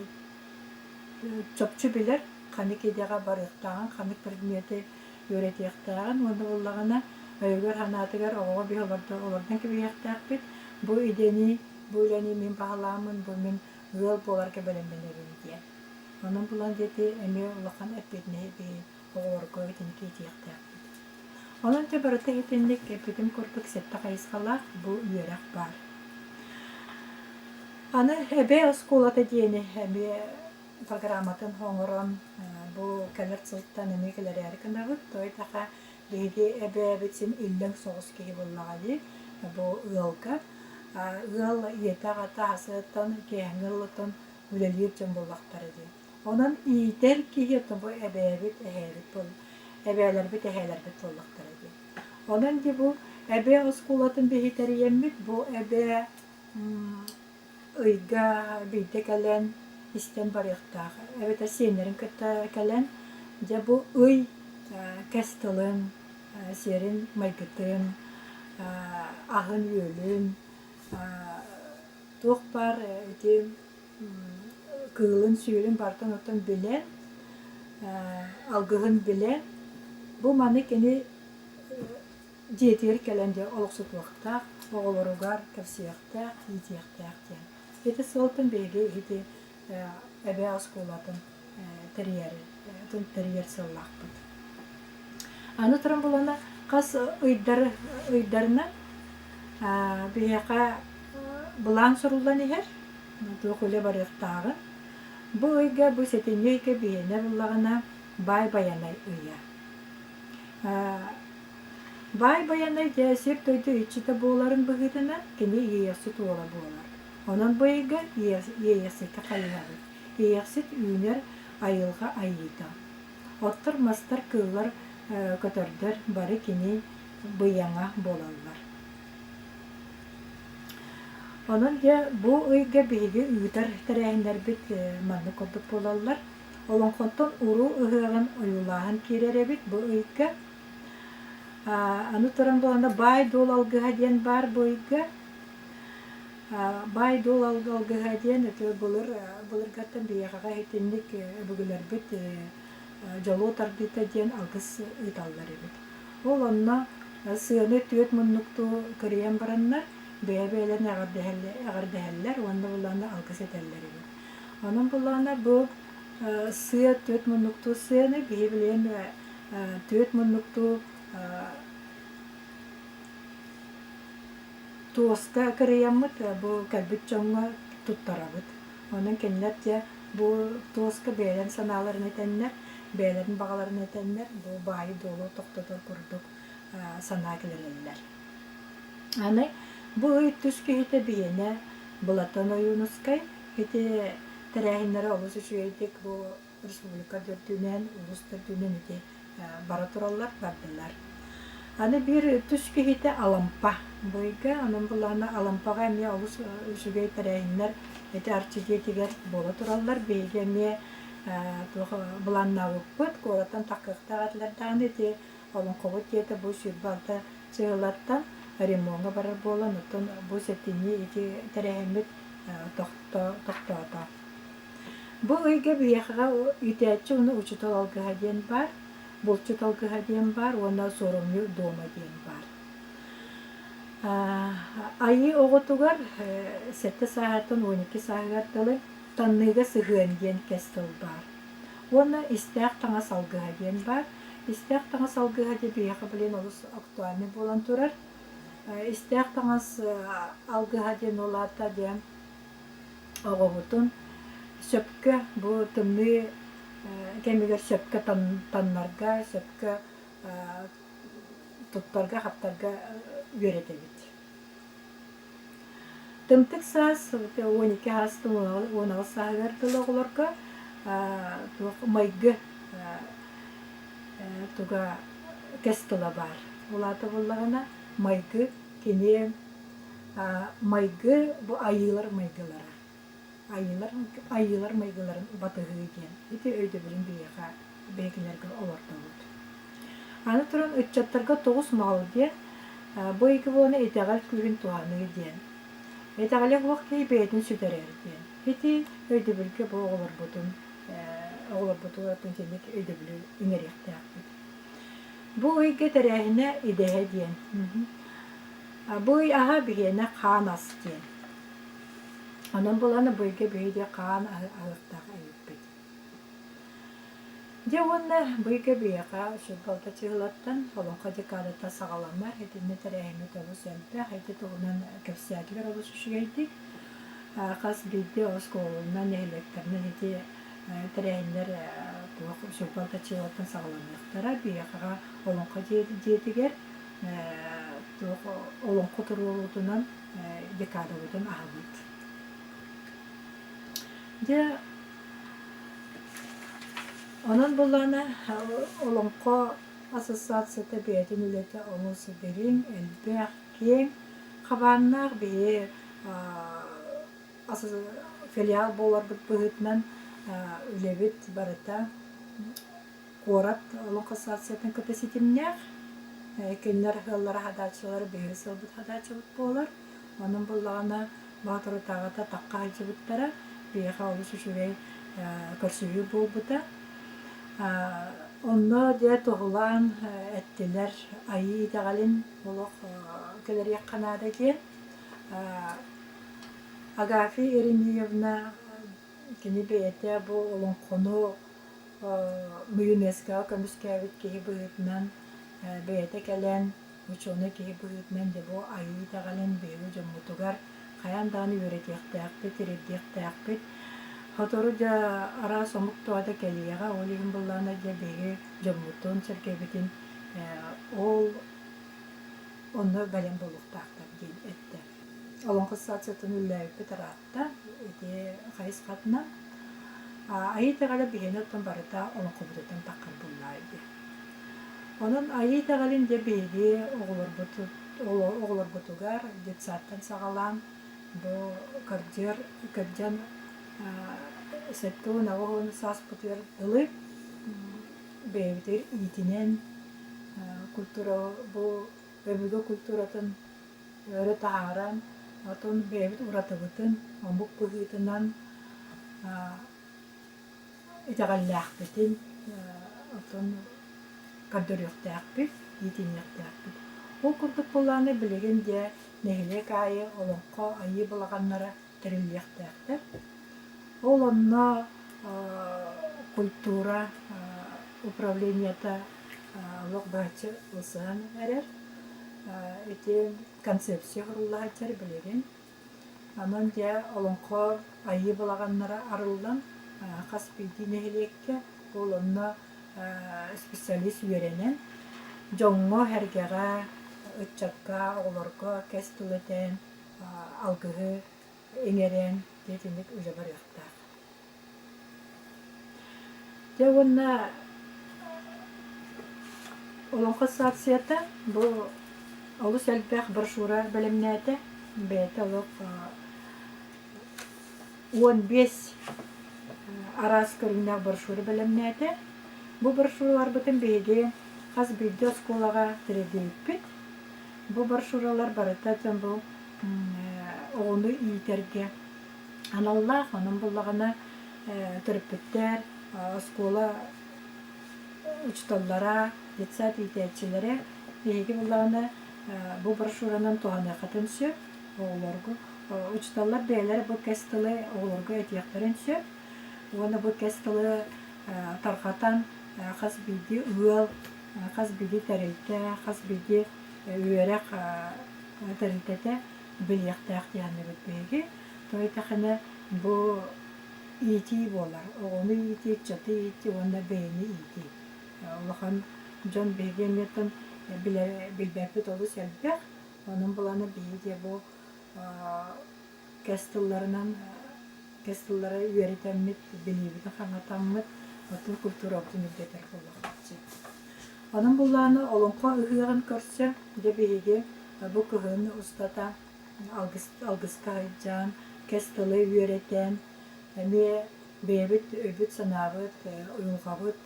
чопчу билэр ханнык идэҕэ барыахтааҕын, ханнык предмети үөрэтиэхтээҕин уонна буоллаҕына өйүгэр-санаатыгар оҕоҕо биһи олордон кэбиһиэхтээхпит. Бу идэни, бу үлэни мин баҕалааммын, бу мин ыал буоларга бэлэмнэнэбин диэн. Онон булан диэки эмиэ улахан эппиэтинэһи биһи оҕолорго итинник иитиэхтээхпит. Онон дьэ барыта итинник эппитим курдук сэттэ хайысхалаах бу үөрэх баар. Аны эбээ оскуолата диэни эмиэ программатын оҥорон бу кэлэр сылтан эмиэ кэлэрээри гынабыт. Той таха биһиги эбээбит син иллэҥ соҕус киһи буоллаҕа дии бу ыалга. Ыал ийэтэ аҕата аһасыттан киэһэҥҥи ыллытын үлэлиир дьон буоллахтара дии. Онон иитэр киһи бу эбээбит, эһээбит буол эбээлэрбит, эһээлэрбит буоллахтара дии. Онон дии бу эбээ оскуолатын биһи тэрийэммит бу эбээ ыйга биирдэ кэлэн истэн барыахтаах эбэтэр сиэннэрин кытта кэлэн дьэ бу ый кэс тылын, сиэрин-майгытын, аһын-үөлүн туох баар ити кыылын-сүөлүн барытын оттон билэн, алгыһын билэн бу маны кини дьиэтигэр кэлэн дьэ олохсутуохтаах, оҕолоругар кэпсиэхтээх, иитиэхтээх диэн. Ити сылтан биһиги ити эбээ оскуолатын тэрийэр, тэрийэр сыаллаахпыт. Аны туран булана хас ыйдар ыйдарынан биһиэхэ былаан суруллан иһэр, туох үлэ барыахтааҕын. Бу ыйга, бу сэтинньи ыйга биһиэнэ буллаҕына баай байанай ыйа. Баай Байанай дьэ сир-дойду иччитэ буоларын быһыытынан кини Иэйэхсит уола буолар. Онон бу ыйга Иэйэхсиккэ хайыһабыт. Иэйэхсит үүнэр айылҕа айыыта. Оттор, мастар, кыыллар, көтөрдөр бары кини быйаҥа буолаллар. Онон дьэ бу ыйга биһиги ыытар тэрээһиннэрбит маннык курдук буолаллар. Олоҥхоттон уруу ыһыаҕын ойуулааһын киирэр эбит бу ыйга. Аны туран буолана баай-дуол алгыһа диэн баар бу ыйга. Баай-дуол алгыһа диэн ити былыр былыргаттан биһиэхэҕэ итинник өбүгэлэрбит дьолуо тардыыта диэн алгыс ыыталлар эбит. Ол онно сыаны түөрт муннуктуу кырыйан бараннар бэйэ-бэйэлэрин эҕэрдэһэллэр уонна буллаҕына алгыс этэллэр эбит. Онон буллаҕына бу сыа түөрт муннуктуу сыаны биһи билигин түөрт муннуктуу туоска кырыйаммыт бу кэлбит дьоҥҥо туттарабыт. Онон кинилэр дьэ бу туоска бэйэлэрин санааларын этэннэр, бэйэлэрин баҕаларын этэннэр бу баайы-дуолу тохтотор курдук санаа киллэрэллэр. Аны бу ый түс киһитэ биһиэнэ Былатан Ойуунускай ити тэрээһиннэрэ олус үчүгэйдик бу республика төрдүнэн, улуус төрдүнэн ити бара тураллар, бардылар. Аны биир түс киһитэ Алампа. Быйга, онон былаана Алампаҕа эмиэ олус үчүгэй тэрээһиннэр ити Арчы дьиэтигэр буола тураллар. Биһиги эмиэ туох былааннаабыппыт, куораттан таххыахтаах этилэр даҕаны ити Олоҥхобут дьиэтэ бу 26 чыһылаттан ремоҥҥа барар буолан, оттон бу сэтинньи ити тэрээһиммит тохтоото. Бу ыйга биһиэхэҕэ иитээччи уонна учуутал алгыһа диэн баар, булчут алгыһа диэн баар уонна суорумньу дуома диэн баар. Айыы оҕотугар сэттэ сааһыттан 12 сааһыгар дылы танныыга сыһыан диэн кэс тыл баар. Уонна истээх таҥас алгыһа диэн баар. Истээх таҥас алгыһа диэн биһиэхэ билигин олус актуальнай буолан турар. Истээх таҥас алгыһа диэн ол аата диэн оҕобутун сөпкө бу тымныы кэмигэр сөпкө таннарга, сөпкө туттарга-хаптарга үөрэтэбит. Тымтык саас 12 саастан 18 сааһыгар дылы оҕолорго туох майгы туга кэс тыла баар. Ол аата буоллаҕына майгы кини майгы бу айыылар майгылара. Айыылар айыылар майгыларын батыһыы диэн ити өйдөбүлүн биһиэхэ биһигилэргэ олордобут. Аны туран ыччаттарга тоҕус моһол диэн бу ыйгыбыаны итэҕэл күүһүн туһаныы диэн. Итэҕэлэ суох киһи бэйэтин сүтэрэр диэн. Ити өйдөбүлгэ бу оҕолорбутун оҕолорбутугар итинник өйдөбүлү иҥэриэхтээхпит. Бу ыйга тэрээһинэ идэһэ диэн. Бу ый аһа биһиэнэ хаан ас диэн. Онон булан бу ыйга биһиги хаан аһы аһыахтаах эбиппит. Дьэ уонна бу ыйга биһиэхэ сүрбалта чыһылаттан Олоҥхо декадата саҕаланар. Итиннэ тэрээһиммит олус элбэх. Ити туһунан кэпсээтилэр олус үчүгэйдик. Хас биирдии оскуоланан, нэһилиэктэринэн ити тэрээһиннэр туох сүрбалта чыһылаттан саҕаланыахтара. Биһиэхэҕэ Олоҥхо дьиэтигэр туох олоҥхо туруоруутунан декадабытын аһабыт. Дьэ, онон буллаҕына Олоҥхо ассоциацията бэйэтин үлэтэ олус дириҥ, элбэх, киэҥ хабааннаах биһи филиал буоларбыт быһыытынан үлэбит барыта куорат Олоҥхо ассоциациятын кытта ситимнээх. Кинилэр ыаллара хадааччылара биһиги сылбыт хадааччыбыт буолар. Онон буоллаҕына Боотурутааҕыта тахха сылдьыбыттара. Биһиэхэ олус үчүгэй көрсүһүү буолбута. Онно дьэ туһулаан эттилэр айыы итэҕэлин олох кэлэриэххэ наада диэн. Агафья Еремеевна кини бэйэтэ бу олоҥхону ЮНЕСКО-ҕа көмүскээбит киһи быһыытынан бэйэтэ кэлэн учуонай киһи быһыытынан дьэ бу айыы итэҕэлин биһиги дьоммутугар хайаан даҕаны үөрэтиэхтээхпит, тириэрдиэхтээхпит. Сотору дьэ араас омук тоҕо кэлиэҕэ, ол иһин буоллаҕына дьэ биһиги дьоммутун, сэргэбитин ол онно бэлэм буолуохтаахтар диэн эттэ. Олоҥхо ассоциациятын үлэлээбиппит ыраатта ити хайысхатынан. Айыы итэҕэлэ биһиэнэ оттон барыта олоҥхобутуттан таххар буоллаа дии. Онон айыы итэҕэлин дьэ биһиги оҕолорбутугар детсадтан саҕалаан бу кырдьар кырдьан 78 сааспытыгар дылы бэйэбитигэр иитинэн культура бу өбүгэ культуратын өрө таһааран, отон бэйэбит уратыбытын омук быһыытынан итэҕэллээхпитин отон көрдөрүөхтээхпит, иитиниэхтээхпит. Ол курдук буоллаҕына билигин дьэ нэһилиэк аайы олоҥхо айыы балаҕаннара тэриллиэхтээхтэр. Ол онно культура управлениета олох быһаччы ылсыһан эрэр. Ити концепция оҥоруллааччар билигин. Онон дьэ олоҥхо айыы балаҕаннара арыллан хас биирдии нэһилиэккэ ол онно специалист үөрэнэн дьоҥҥо-сэргэҕэ, ыччакка, оҕолорго кэс тыл этэн, алгыһы иҥэрэн итинник үлэ барыахтаах. Дьэ уонна Олоҥхо ассоциацията бу олус элбэх брошюра бэлэмнээтэ. Бэйэтэ олох 15 араас көрүҥнээх брошюра бэлэмнээтэ. Бу брошюраларбытын биһиги хас биирдии оскуолаҕа тириэрдибиппит. Бу брошюралар барыта дьон бу оҕону иитэргэ аналлаах. Онон буллаҕына төрөппүттэр, оскуола учууталлара, детсад иитээччилэрэ биһиги буллаҕына бу брошюранан туһаныаххытын сөп оҕолорго. Учууталлар бэйэлэрэ бу кэс тылы оҕолорго этиэхтэрин сөп уонна бу кэс тылы тарҕатан хас биирдии ыал, хас биирдии тэрилтэ, хас биирдии үөрэх тэрилтэтэ билиэхтээх диэххинэбит биһиги. Тоҕо диэтэххинэ бу иитии буолар. Оҕону иитии, ыччаты иитии уонна бэйэни иитии. Улахан дьон биһиги эмиэтин билбэппит олус элбэх. Онон буланы биһиги бу кэс тылларынан кэс тыллары үөрэтэммит, билиибитин хаҥатаммыт, оттон культурабытын үрдэтэр буоллахпыт. Онон буллааны олоҥхо ыһыаҕын көрсө, дьэ биһиги бу кыһын устата алгыска сылдьан, кэс тылы үөрэтэн, эмиэ бэйэбит өйбүт-санаабыт, уйулҕабыт,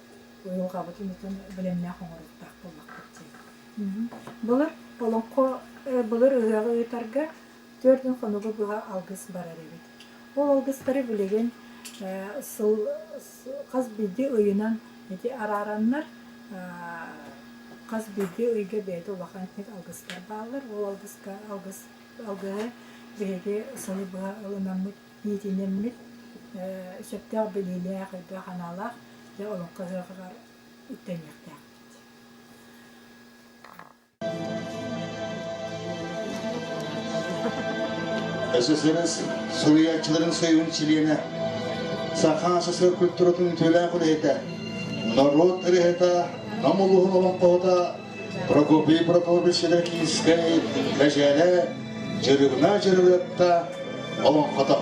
уйулҕабытын ытын бэлэмнээх оҥоруохтаах буоллахпыт дии. Былыр олоҥхо былыр ыһыаҕы ыытарга 4 хонугу быһа алгыс барар эбит. Ол алгыстары билигин сыл хас биирдии ыйынан ити араараннар хас биирдии ыйга бэйэтэ улахан итинник алгыстар бааллар. Ол алгыска алгыс алгыһы биһиги сылы быһа ылынаммыт, иитинэммит, сөптөөх билиилээх, өйдөөх анаалаах дьэ олоҥхо ыһыаҕар үктэниэхтээхпит. СССР суруйааччыларын союһун чилиэнэ, Саха СССР культуратын үтүөлээх үлэһитэ, норуот ырыаһыта, Нам улууһун олоҥхоһута Прокопий Прокопьевич Седокийскай Бэдьээлэ Дьырыбына Дьырыбыратта олоҥхото.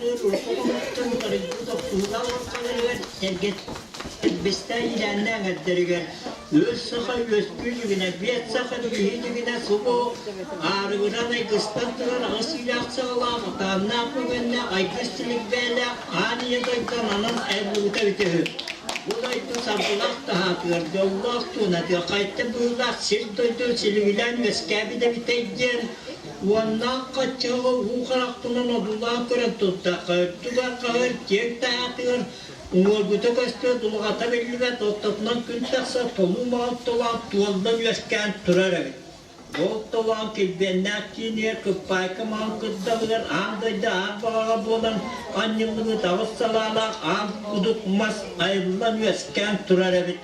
састарыгар урукку хомуттан уларыйбыт охсуһуулаах олоҥхолоругар сэргэ Илбистээх иилээннээх эҥэрдэригэр үс саха үөскүү илигинэ, биэс саха киһи илигинэ субу аарыгыран айгыстан турар аҕыс иилээх саҕалаах, атааннаах мөҥүөннээх айгыс силик бэйэлээх аан ийэ дойду ананан айыллыбыта эбитэ үһү. Бу дойду саргылаах таһаатыгар, дьоллоох туонатыгар хайта быһыылаах сир-дойду силигилээн үөскээбит эбитэй диэн уоннаах хаччаҕы уу харахпынан одуулаан көрөн турдахха, үрдүгэр хаһыар киэҥ таһаатыгар Уҥуоргута көстүө, дулҕата биллибэт, ортотунан күн тахсар, толуу маҕан толоон туоллан үөскээн турар эбит. Ол толоон килбиэннээх киинигэр кыппаайка маҕан кырдалыгар аан дойду аан баҕаҕа буолан анньыллыбыт аҕыс салаалаах аан кудук мас айыллан үөскээн турар эбит.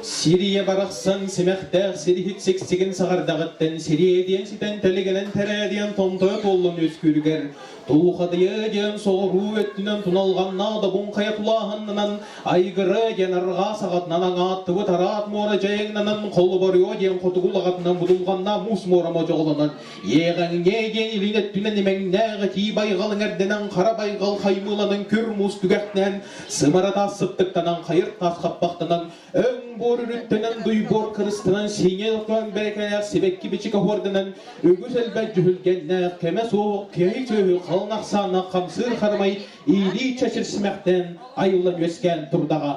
Сирийэ барахсан симэхтээх сириһит сиксигин саҕардаҕыттан сириэ диэн ситэн тэлигэнэн тэрээдийэн томтойо туоллан үөскүүрүгэр Туухадыйа диэн соҕуруу өттүнэн туналҕаннаах добун хайа тулааһыннанан, Айгыра диэн арҕаа саҕатынан аҥааттыбыт араат муора дьайыҥнанан, Холоборуо диэн хотугу улаҕатынан будулҕаннаах муус муора модьоҕолонон, Иэҕэҥниэ диэн илин өттүнэн имэҥнээх итии байҕал эҥэрдэнэн, хара байҕал хаймыыланан күр муус түгэхтээн, сымара таас сыттыктанан, хайыр таас хаппахтанан, Өҥ буор үрүттэнэн, дуйбуор кырыстанан, сиҥэ отон бэрэкэлээх сибэкки бичик оһуорданан, үгүс элбэх дьүһүлгэннээх, кэмэ суох киһи сүөһү халыҥ ахсааннаах хамсыыр харамай иилии чэчир симэхтээн айыллан үөскээн турдаҕа.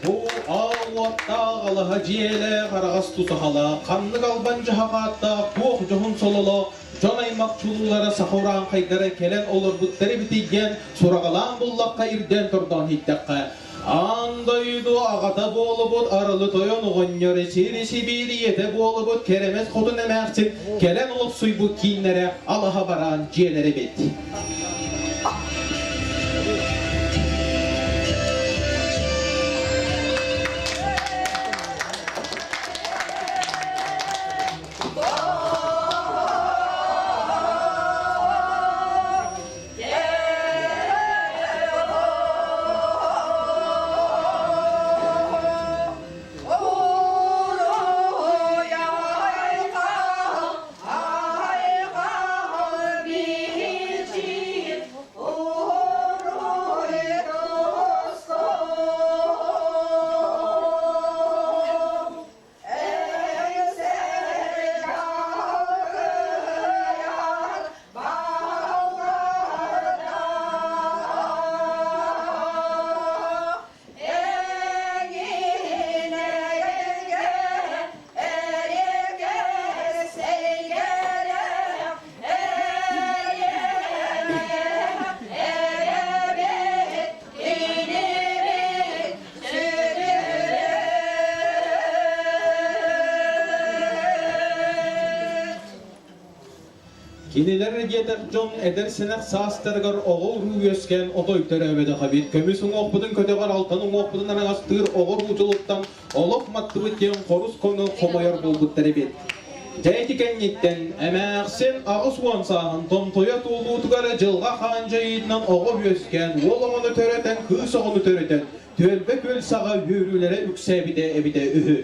Бу аал уоттаах алаһа дьиэлээх араҕас тутахалаах, ханнык албан дьаһах ааттаах, туох дьоһун сололоох дьон аймах чулуулара саха урааҥхайдара кэлэн олорбуттар эбитий диэн сураҕалаан буллахха ирдээн тордоон иһиттэххэ, аан дойду аҕата буолубут арылы тойон оҕонньор сири сибиирийэтэ буолубут кэрэмэс хотун эмээхсин кэлэн олохсуйбут кииннэрэ алаһа бараан дьиэлэр эбит. Кинилэр диэтэх дьон эдэр-сэнэх саастарыгар оҕо-уруу үөскээн отой төрөөбөтөх эбит. Көмүс уҥуохпутун көтөҕөр, алтан уҥуохпутун араҥастыыр оҕо-уруу дьолуттан олох маттыбыт диэн хорус кону хомойор буолбуттар эбит. Дьэ ити кэнниттэн эмээхсин 80 сааһын томтойо туолуутугар дьылҕа хаан дьайыытынан оҕо үөскээн, уол оҕону төрөтөн, кыыс оҕону төрөтөн, түөлбэ күөл саҕа үөрүүлэрэ үксээбитэ эбитэ үһү.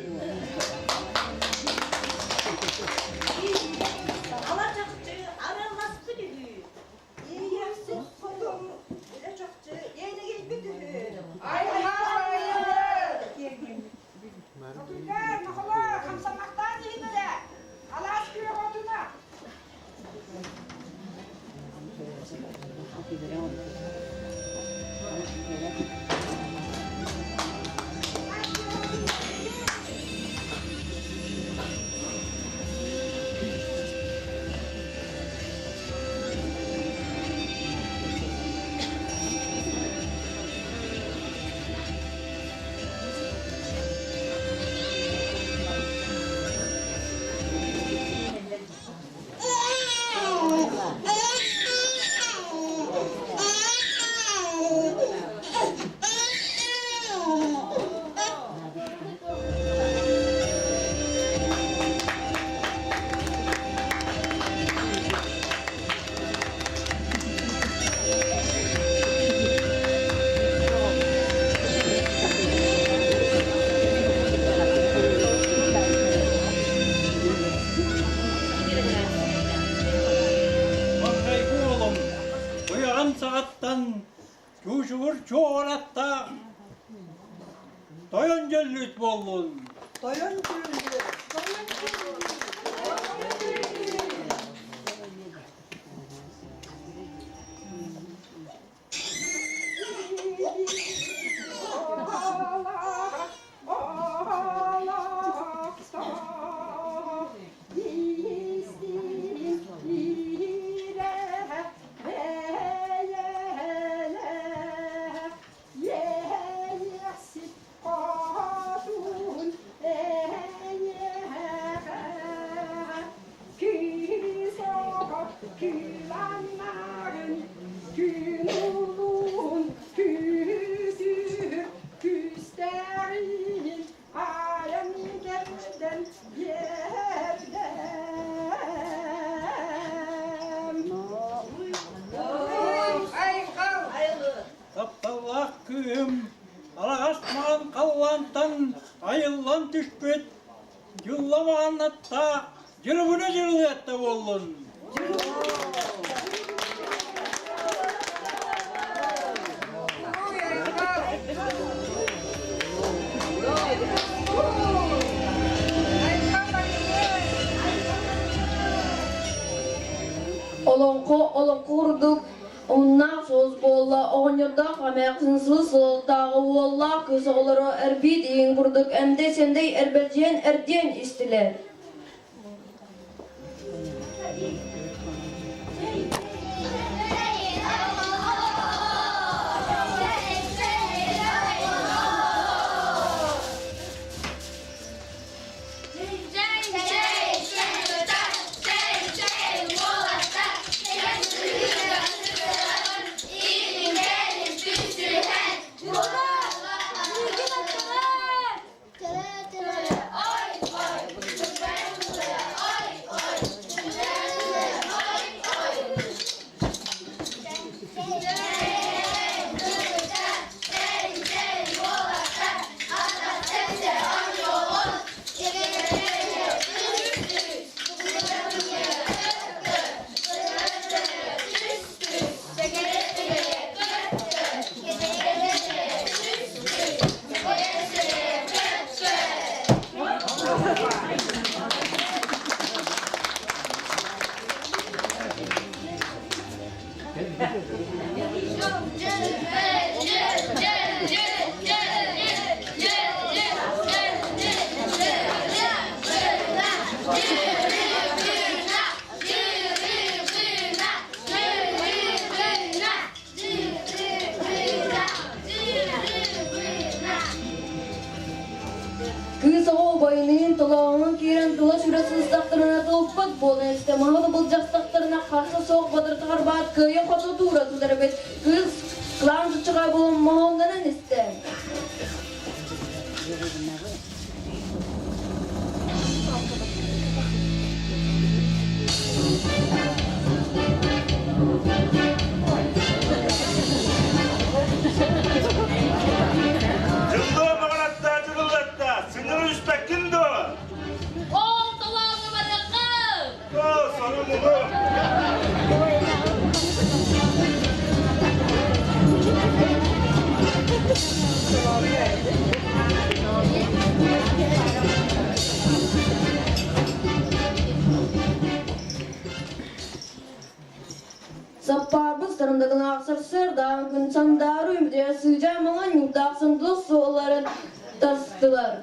Маҥнайгы уолум уйаҕын саҕаттан чуучугур чуораттаах тойон дьөллүүт буоллун. Тойон дьөллүүт. Тойон дьөллүүт. Кыыланнарын күн улуун күүсү күүстээҕин айан кэрдэн биэрдэм. Тапталлаах кыыһым араҕас маҕан халлаантан айыллан түспүт дьылламаҕан аттаах Дьырыбына дьырылыатта буоллун! Олоҥхо олоҥхо курдук уһуннаах соҕус буолла. оҕонньордоох эмээхсин сыл сылтааҕы уоллаах кыыс оҕолоро эрбиит иин курдук эмдэй-сэмдэй эрбэлдьийэн эрдиэн истилэр. Кыыс оҕо убайыныын толооҥҥо киирэн тула сүрэ сыстахтарына тылпыт буолан истэ маһы да былдьастахтарына харса суох бадырытыгар баат кыайа-хото туура тутар эбит. Кыыс кылаан чыччаҕа буолан моһуоннанан истэ. Дьыллыа маҕанатта, дьылыллатта, сыҥыры үспэккин дуо? Ол толооҥҥо барыаххын! Оо, сону-муну! Саппаарбыт сарындагынаах сарсыардаан күн сандаары үмүтүгэр сыдьаа маҥан ньуурдаах сандал суолларын тастылар.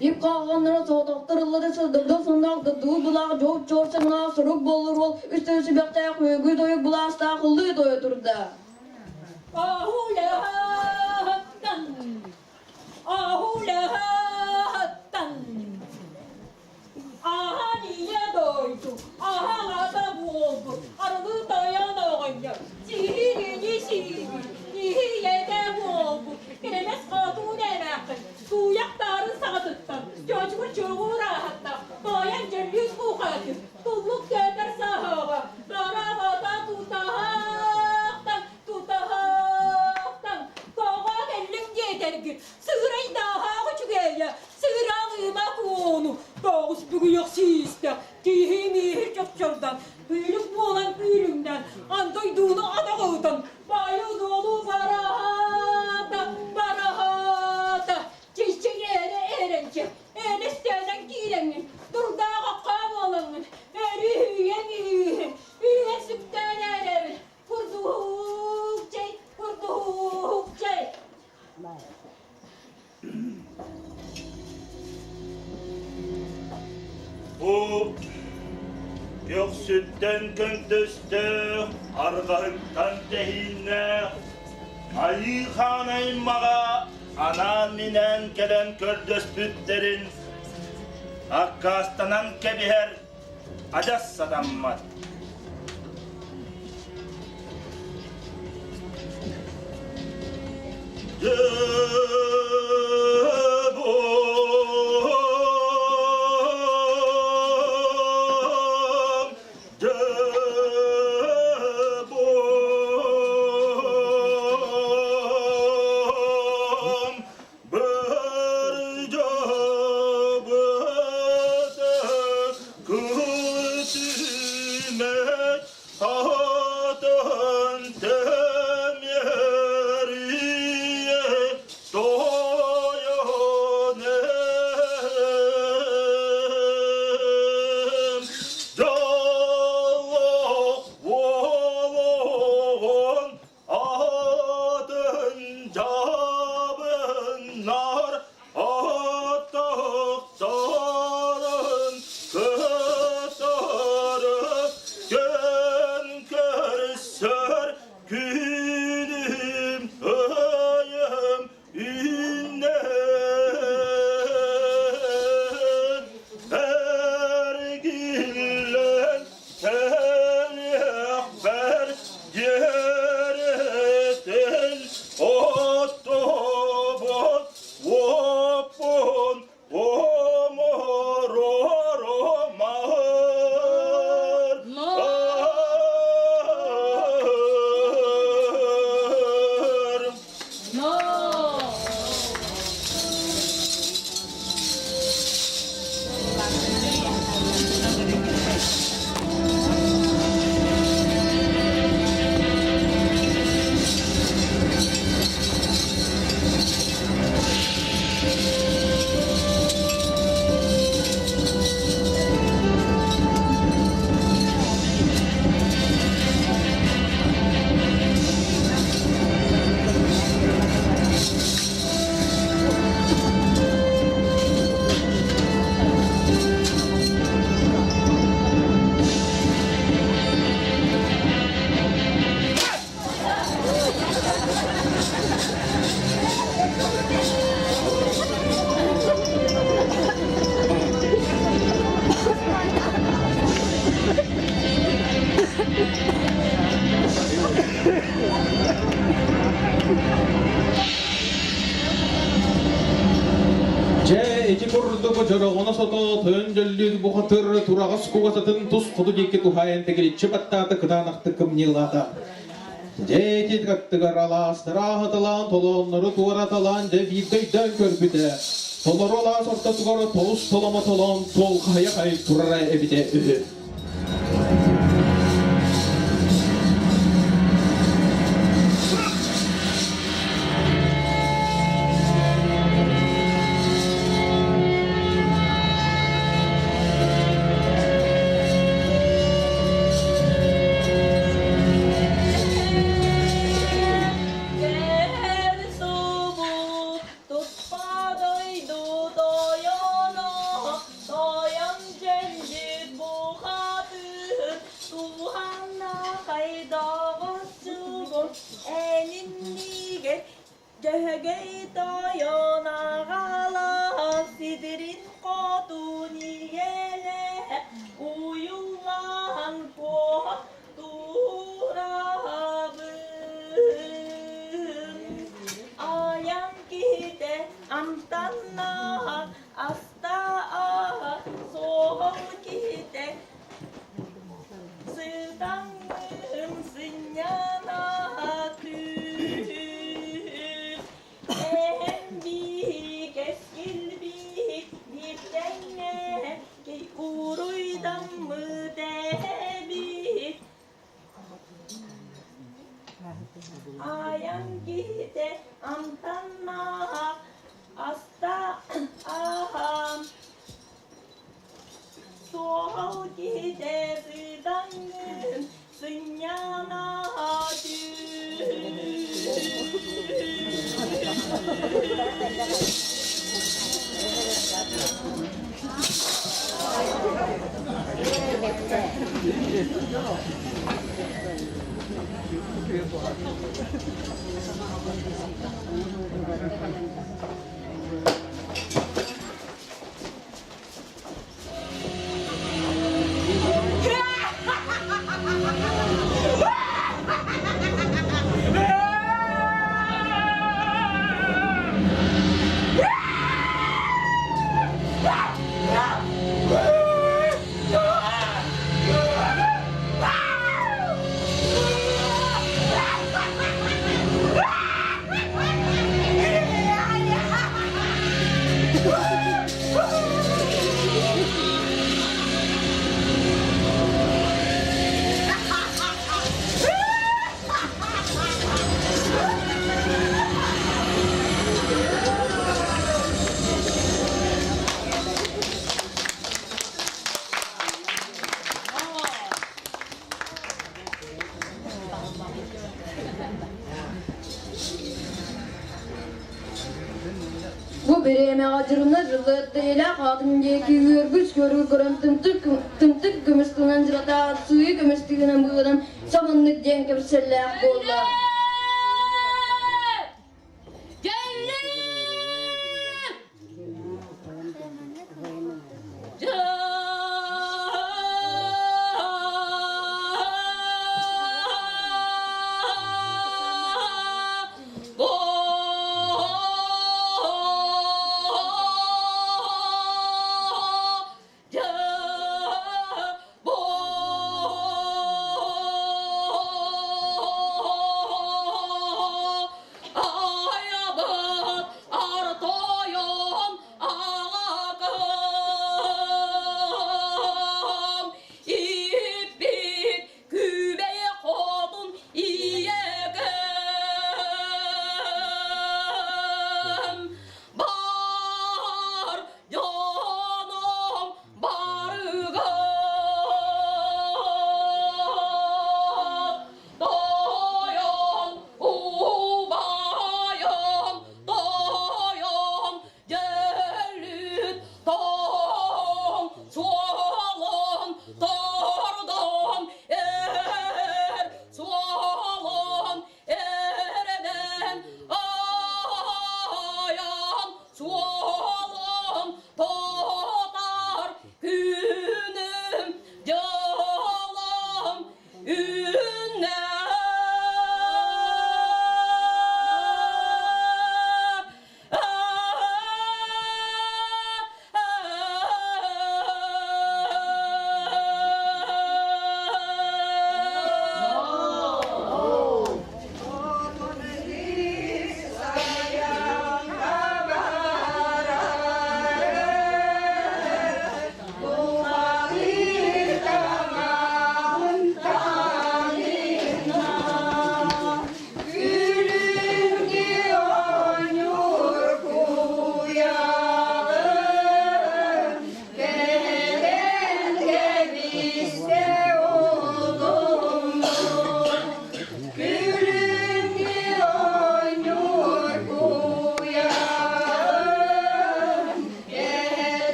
Бип хаалганнара соҕотохтор ыллата сылдырда сонноох дуу булаах дьоп чор саҥнаах сурук боллур уол үс сүбэхтээх үөгү тойук булаастаах ыллыы тойо турда. Ахулааттан! Ахулааттан! Аһаан ийэ дойду, аһаан ата буолбут, арылыы тойон оҕонньор, сиһириини сиибит, киһи ийэтэ буолбут, кирэмэс хотун эмээххин, тууйах таарын саҕатыттан, чочугур чоҕур ааһаттах, тойон дьөллүүс куухаатын, туллук көтөр саһоҕо, дороҕото тутаһахтан, тутаһахтан, тоҕо кэллиҥ диэтэргит, сыырайдааһаах үчүгэйэ, сыыраҥыыма куону, тоҕус бүгүйэх сиистэх, киһи мииһир чопчордан, пүүлүк буолан пүүлүҥнэн, андойдууну адаҕытан, байы-дуолу бараһаата, бараһаата, чиччи эрэ эрэнчэ, элэстээнэн киирэҥҥин, турдааҕахха буолаҥҥын, өрүһүйэн үүһүн, үүһэн сүктээн эрэбин, курдуһук чэй, курдуһук чэй. Бу көхсүттэн көнтөстөөх, арҕаһыттан тэһииннээх Айыы Хаан аймаҕа анаан-минээн кэлэн көрдөспүттэрин аккаастанан кэбиһэр адьас сатаммат. Атын дьабыннар атахтарын кытары көн көрсөр күнүм ыйым үүннэ эргиллэн кэлиэхпэр дьиэрэтин оттобут уоппун омороромаар Дьэ, ити курдук дьороҕоно сото тойон дьөллүүт бухатыр тураҕас кугасатын тус хоту диэки туһаайан тигириччи баттаата кытаанахтык кымньыылаата. Дьэ, ити аттыгар алаастара аһаталаан, толооннору туораталаан дьэ биирдэ өйдөөн көрбүтэ. Толору алаас ортотугар толус толомо толоон туолхайа хай турара эбитэ үһү. Туспа дойду тойоно Тойон дьэлдьит бухатыыр, Туһанна хайдаҕас-чугун Эниннигэр Дьөһөгөй тойон аҕалаах Сидирин хотун ийэлээх. Айан киһитэ амтаннаах аста аһаан Суол киһитэ сыдаҥҥын сынньана Бу бириэмэҕэ дьырымнар дьыллыаттыйлаах аатын диэки үөргүс көрүү көрөн тымтык тымтык көмүс тылынан дьылатаат сыыйы көмүс тыынан быыланан самыннык диэн кэпсэллээх буолла.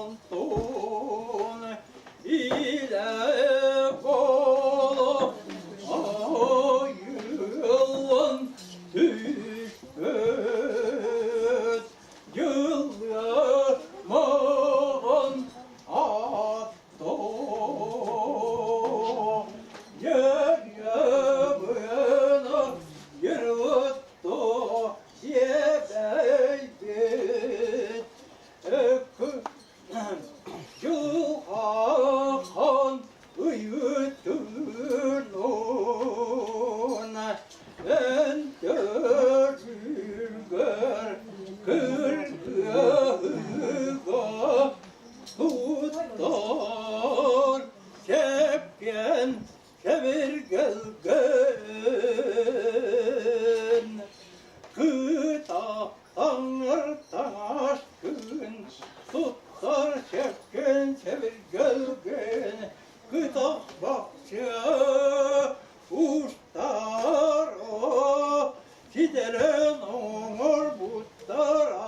Онтон илэ буолу айыллан түспүт дьыллар маҕан Кыргыга Туттар чэпкэн кэбиргэлгэн, Кыта таҥар таҥаскын, Туттар чэпкэн кэбиргэлгэн, Кытах бахча устара, Ситэрэн оҥорбуттара.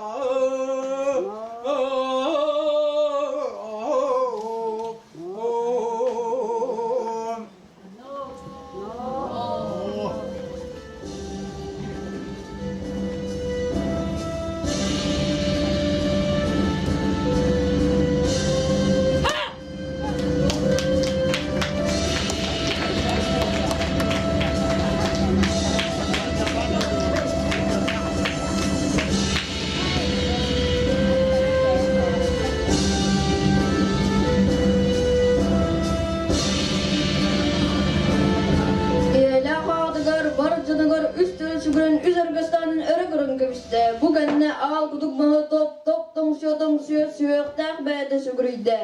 Ийэлээх аҕатыгар бар дьонугар үс тыын сүгүрэн үс аргыстаанын өрө көрөн кэбистэ. Бу кэннэ аал кудук маһы топ-топ тоҥсуйа-тоҥсуйа сүһүөхтээх бэйэтэ сүгүрүйдэ.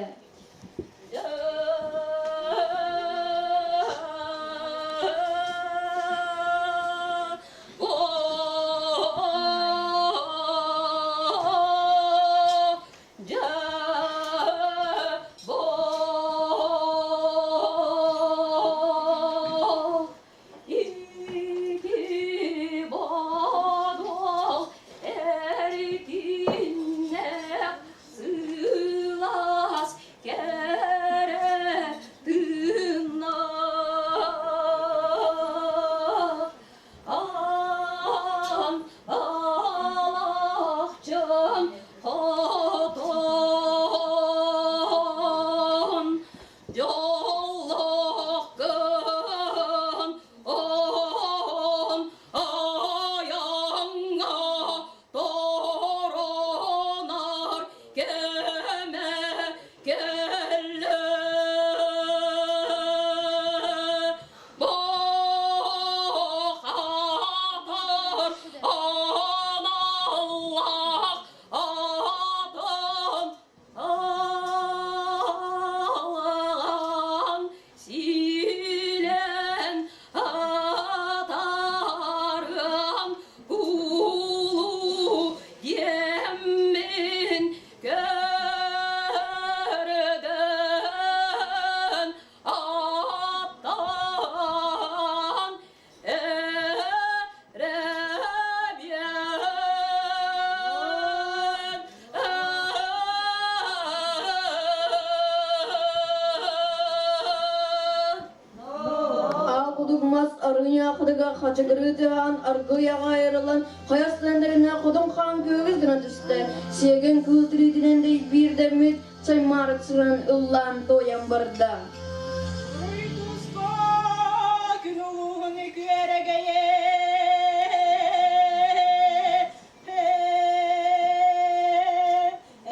Ити бодол эркиннээх сылаас кэрэ тыыннаах аан алахчын хотон Дьоллоох гын он айаҥҥа торонар кэмэ кэллэ. Бохатыр аналлаах атын Аҕам сиилэн атаарыам куулу диэммин көрдөн аттан Аал кудук мас арыйаахытыгар хачыгырыы тыаһаан аргыый аҕай айырыллан хайа сылэннэринэ хотун хаан күөгүс гына түстэ. Сиэгэн кыыл тириитинэн биирдэммит саймаарык сыһан ыллаан туойан барда. Туска күн улууһун күөрэгэйэ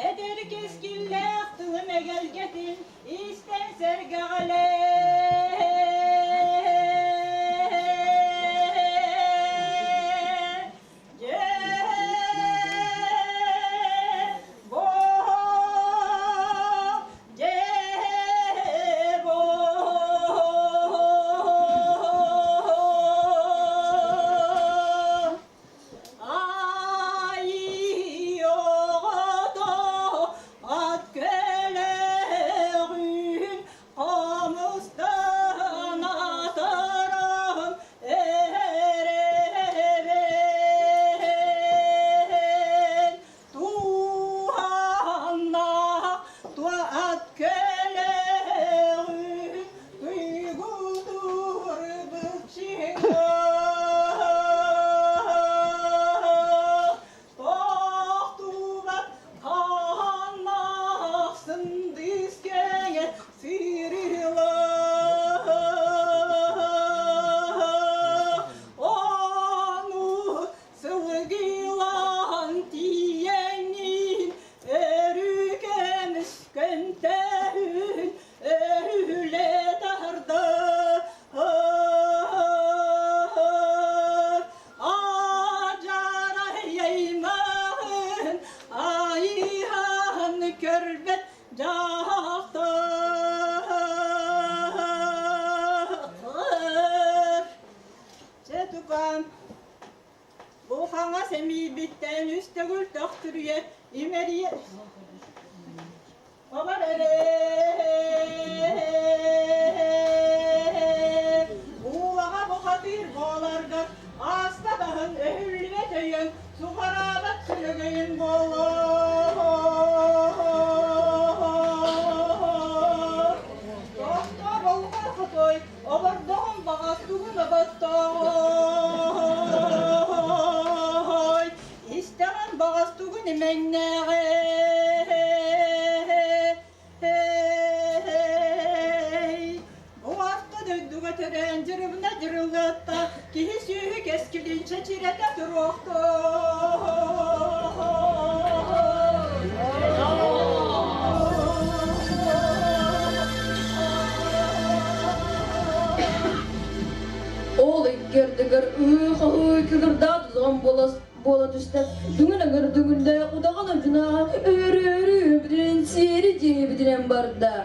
Эдэр кэскиллээх тылым эгэлгэтин истэн сэргэҕэлээ. Ат көлөҕүн хомус Дьахтар Чэ тукаам, бу хаҥас эмиийбиттэн үс төгүл төхтүрүйэ имэрийэ Олор эрэ уулаҕа бухатыыр буоларгар ааспат аһын өһүллүбэт өйөн суҕараабат сүрүгүйүн буолуо. Тохтоо болҕой хотой, обордоҕун баҕас тугун оботтооҕой, истэҕин баҕас тугун имэҥнээҕэй. Бу орто дойдуга төрөөн дьырыбына дьырылыатта, киһи сүөһү кэскилин чэчирэтэ туруохтун. Ол иккэрдигэр ыы-хаһыы кыгырдаат зон буола түстэ. Дүҥүн ыҥыр дүҥүндэ удаҕан одьунааҕа өрө-өрө үөбүтүнэн сиэри дьиэбитинэн барда.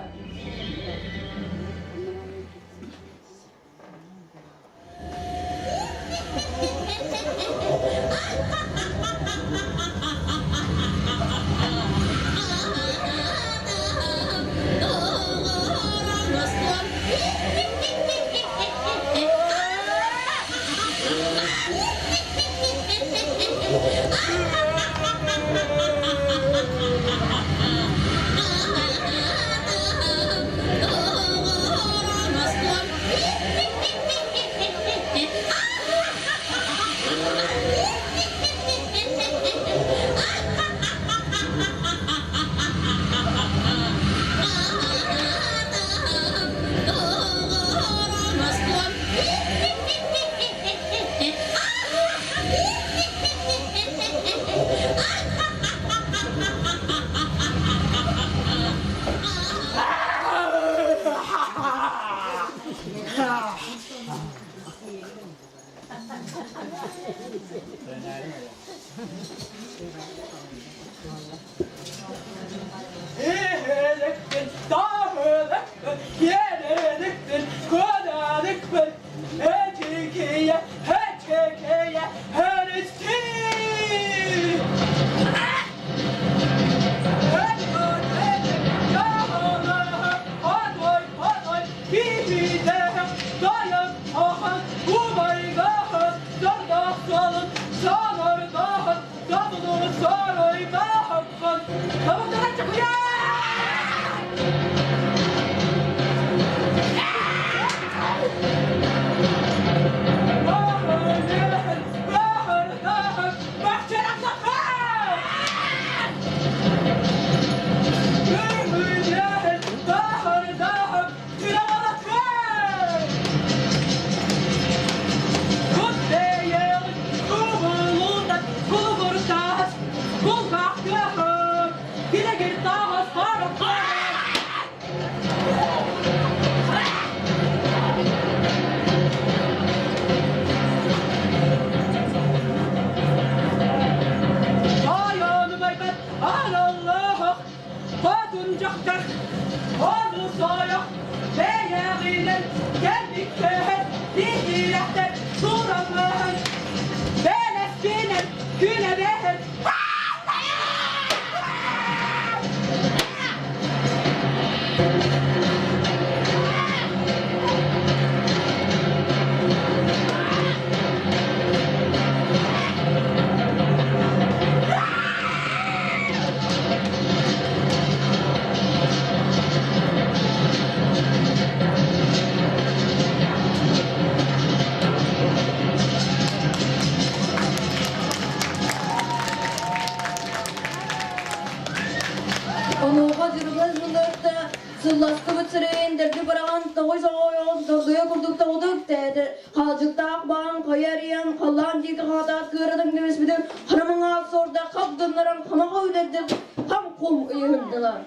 Онуоха дьырылас былырта сылластыбыт сирэйин дэлби быраҕан тоҕой соҕойоҕун доргуйа курдук тоҕутук тээтэ хаалдьыктаах баан хайа арыйан халлаан диэки хаатаат кыаратан кэбиспитин харамаҥаат суорда хап гыннаран хамаҕа үлэрдик хам-хум ыйыһырдылар.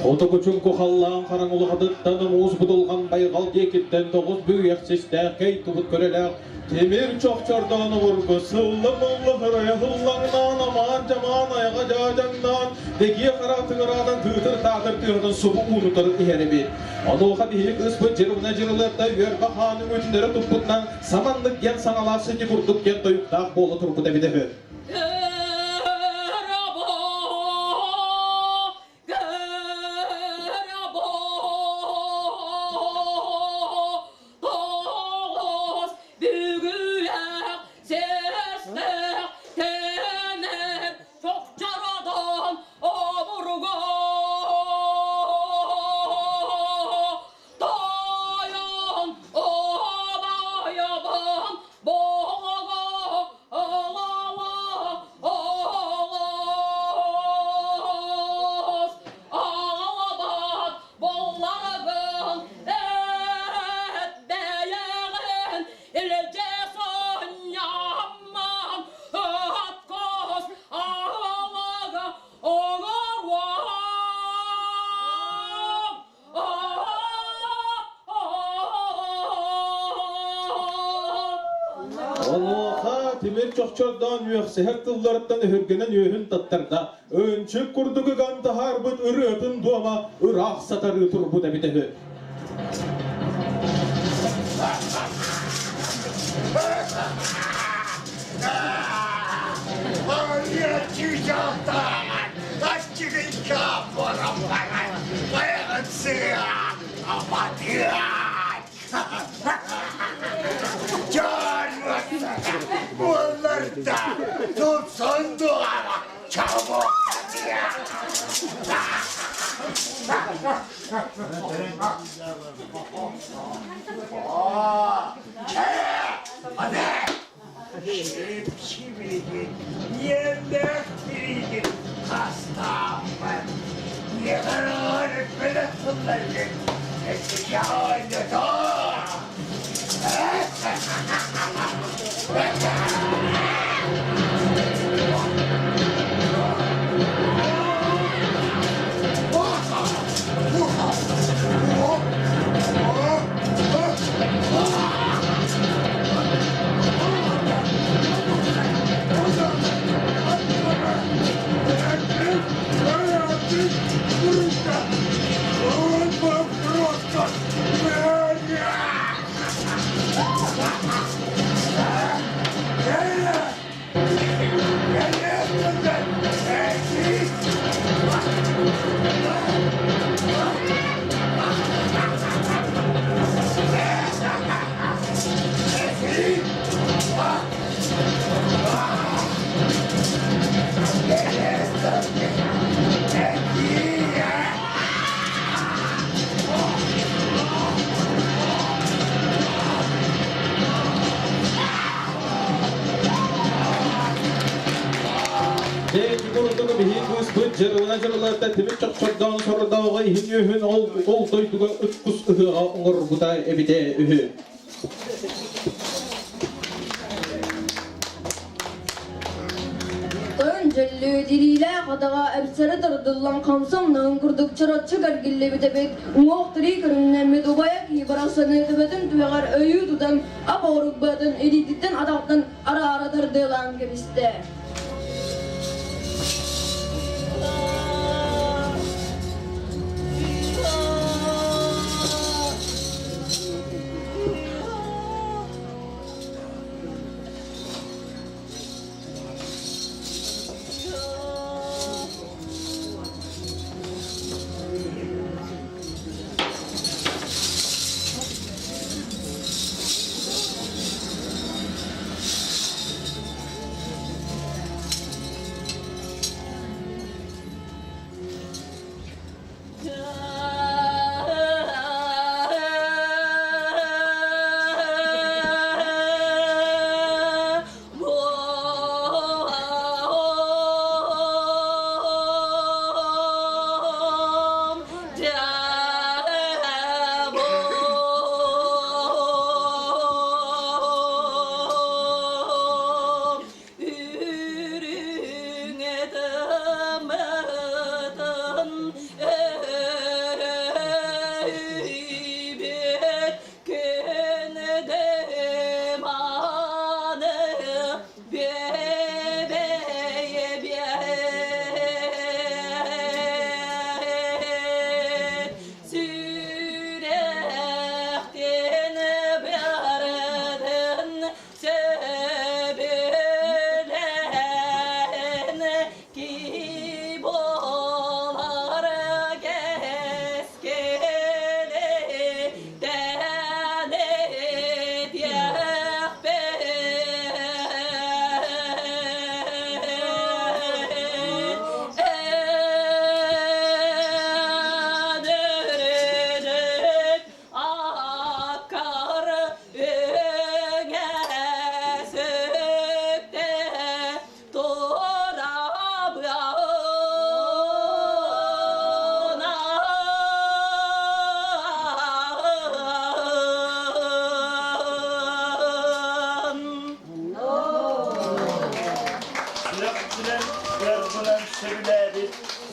Хотугу чуҥку халлаан хараҥ улахатыттан муус будулҕан байҕал диэкиттэн тоҕус бүүйэх систээх кэй тубут көлөлөөх тимир чохчордоон обургу сылла-мылла хырайа һыллаҥнаан амаан-дьамаан айаҕа дьаадьаҥнаан дэгиэ хара тыҥыраанан тыытыр-таатыр тыаһынан субу уунутарын иһэр эбит. Онуоха биһиги кыыспыт дьырыбына дьырылыатта үөрбэ хаан үҥүүтүннэри туппутунан саманнык диэн саҥалаах сити курдук диэн тойуктаах буола турбут эбитэ үһү. Тойон обайабан боҕоҕо оҕолос аҕалабат болларгын эт бэйэҕин илдьэ сонньамман ыһаткос аҕалага оҥоруом. Онуоха тимир чохчордоон үөхсэһэр тылларыттан өһүргэнэн үөһүн таттарда. Ынчык курдук ыган таһаарбыт ырыатын дуома ыраах сатарыы турбут эбитэ үһү. Буолларда тупсан дуоҕа чабок Сип-сибилигин, иэннээх тириигин хастааммын, миэхэ бэлэх тылларгын этигэ оонньотоо! Дьэ, курдук биһи кыыспыт дьырылана дьырылата тимир чохчордоон сордооҕо иһин үөһүн ол ол дойдуга ыт-кус ыһыаҕа оҥорбута эбитэ үһү. Тойон дьөллүү тириилээх атаҕа эпсэри тардыллан хамсамнаһын курдук чороччу кэргиллибит эбит, уҥуох-тирии көрүҥнэммит убайа киһи барахсаны төбөтүн түгэҕэр өйүү тутан ап-оҕурук быатын илиититтэн атахтан араара тардыалаан кэбистэ.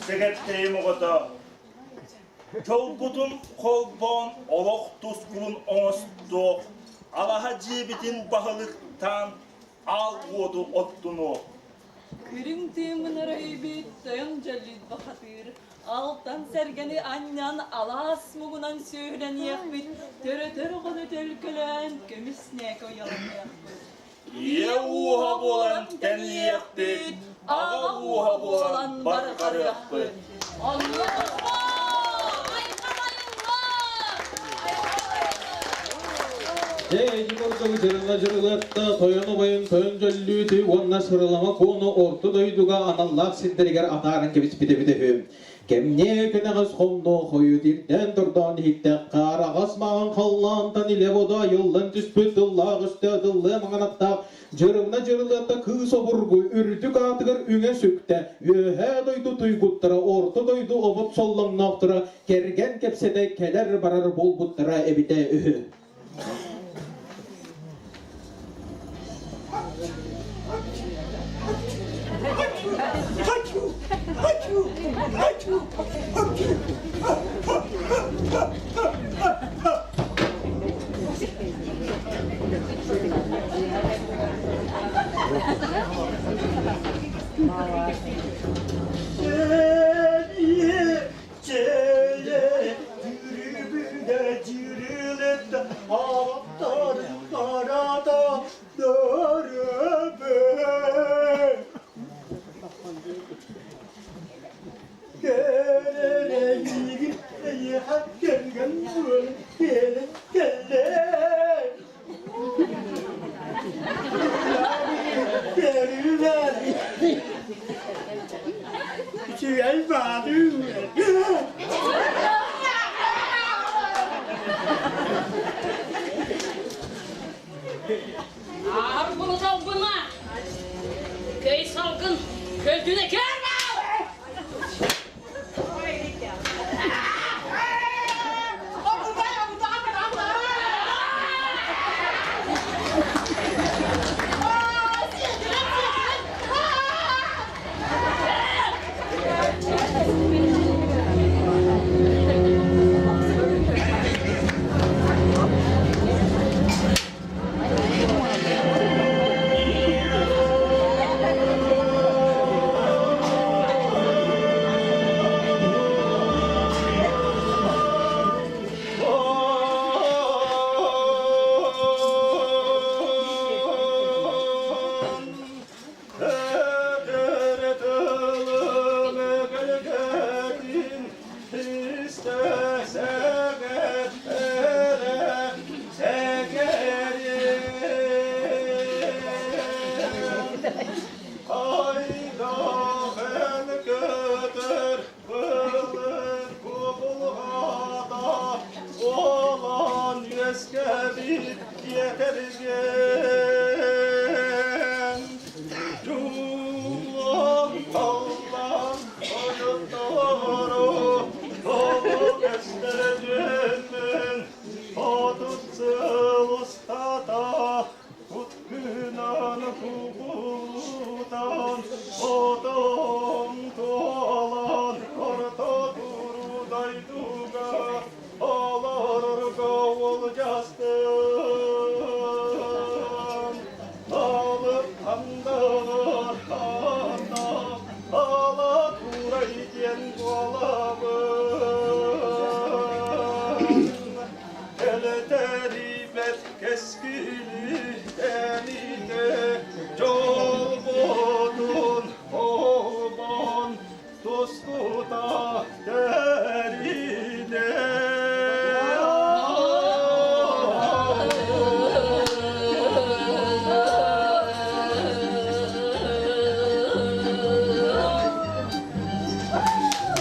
Сэгэттэйим оҕото, дьолбутун холбоон олох тускулун оҥостуох, алаһа дьиэбитин баһылыктаан аал уоту оттунуох. Күрүҥ тыыммын өрөйбүт, тойон дьөллүүт бахатыыр, алтан сэргэни анньан алаас муҥунан сүөһүлэниэхпит, төрөтөр оҕону төлкөлөөн көмүс нээкэ уйаланыахпыт. Ийэ ууһа буолан тэнийиэхпит, аҕа ууһа буолан барҕарыахпыт. Онно Дьэ, ити курдук дьырыла дьырылыатта тойон убайын тойон дьөллүүтү уонна сырылама куону орто дойдуга аналлаах сирдэригэр атааран кэбиспит эбитэ үһү. Кэмниэ кэнэҕэс хомно хойут ирдээн тордоон иһиттэххэ араҕас маҕан халлаантан илэ-бодо айыллан түспүт тыллаах өстөө тыллыа маҥанаттаах дьырылына дьырылыатта кыыс обургу үрдүк аатыгар үҥэ сүктэ үөһээ дойду туйгуттара орто дойду обот соллоҥноохторо кэргэн кэпсэтэ кэлэр-барар буолбуттара эбитэ үһү. Үчүгэй баҕадыы Аар булуталбына көй салгын көлдүнэ көр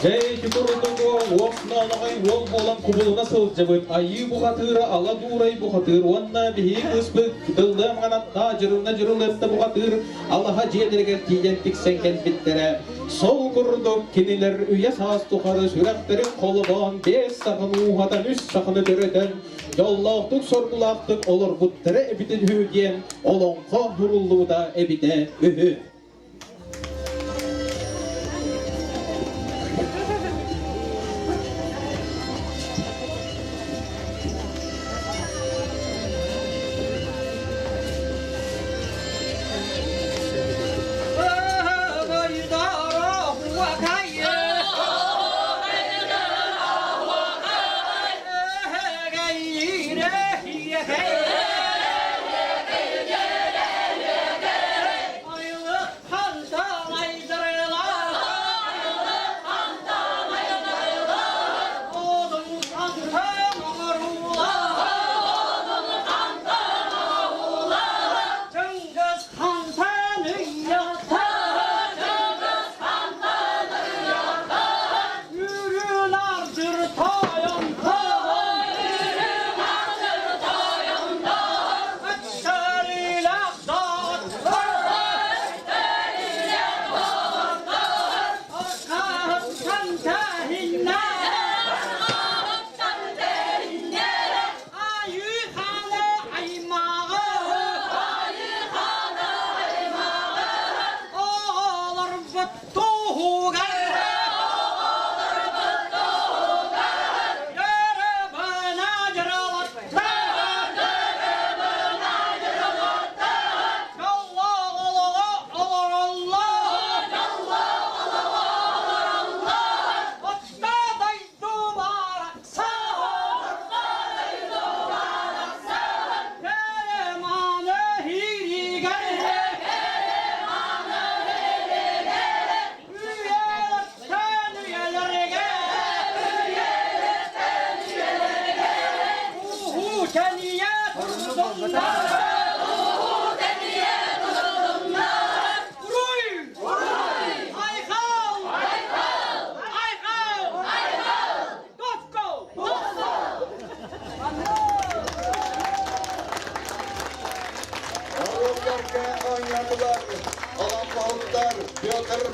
Дьэ ити курдук уос ноноҕой уол буолан кубулуна сылдьыбыт айыы бухатыыра ала дуурай бухатыыр уонна биһиги кыыспыт тыллыам аттаа дьырылна дьырылыатта бухатыыр алаһа дьиэлэригэр тиийэн тиксэн кэлбиттэрэ. Сол курдук кинилэр үйэ саас тухары сүрэхтэрин холобоон биэс саханы ууһатан үс саханы төрөтөн дьоллоохтук соргулаахтык олорбуттара эбитин үһү диэн олоҥхо суруллубута эбитэ үһү.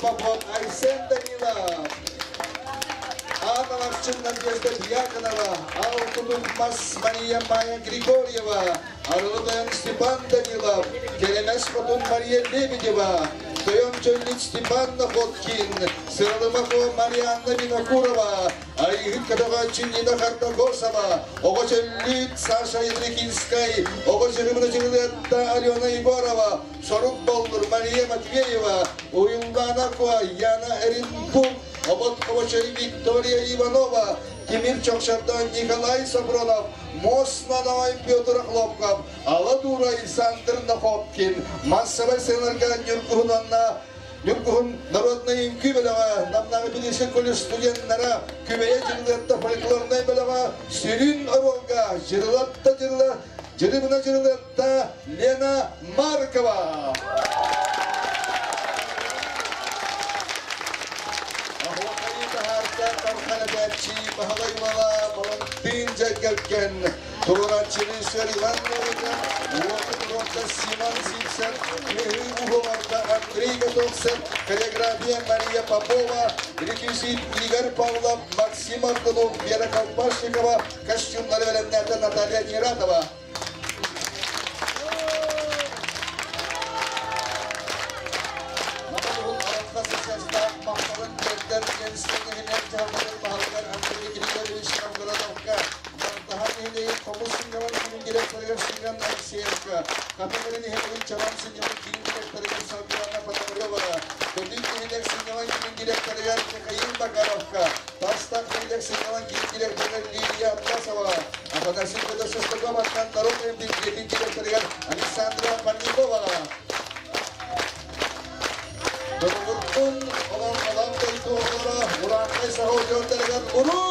Попов, Айсен Данилов, Анна Ларчин, Надежда Дьяконова, Ал Тутукмас, Мария Майя Григорьева, Арылы Тойон Степан Данилов, Кэлэмэс Хотун Мария Лебедева, Тойон Чөллүт Степан Находкин, Сыралымахова Марианна Винокурова, Айыһыт көтөҕөөччү Нина Хардакосова, Оҕо Чөллүт Саша Ядрихинскай, Оҕо Чырыбына Чырылыатта Алена Егорова, Сорук Боллур Мария Матвеева, Уйуллаана Куа, Яна Эринпук, Обот Хобочой Виктория Иванова, Тимир Чокшардан Николай Сафронов, Мос Наной Петр Хлопков, Алла Дура Александр Находкин, массовай сыаналарга Ньургуһунанна Ньургуһун народнай үҥкүү бөлөҕө, Намнааҕы Педагогическай колледж студеннара, Күбэйэ Дьырылыатта фольклорнай бөлөҕө сүрүн оруолга Дьырылатта Дьырыла, Дьырыбына Дьырылыатта Лена Маркова. Оһуохайы таһаарда Тархан этээччи Баһылай Мала Балантыын Дьэргэлгэн, туруорааччы режиссер Иван Новиков, уоту туруорда Симон Сивцев, Кыһыы уһуоҕарда Андрей Готовцев, хореография Мария Попова, реквизит Игорь Павлов, Максим Аргунов, Вера Колпашникова, костюмнары бэлэмнээтэ Наталья Нератова. Афанасий Федосов народный директорыгар Александра Парниковаҕа Доҕоргун олон алан дойду оҕолоро Урааннай саха удьуордарыгар уруу!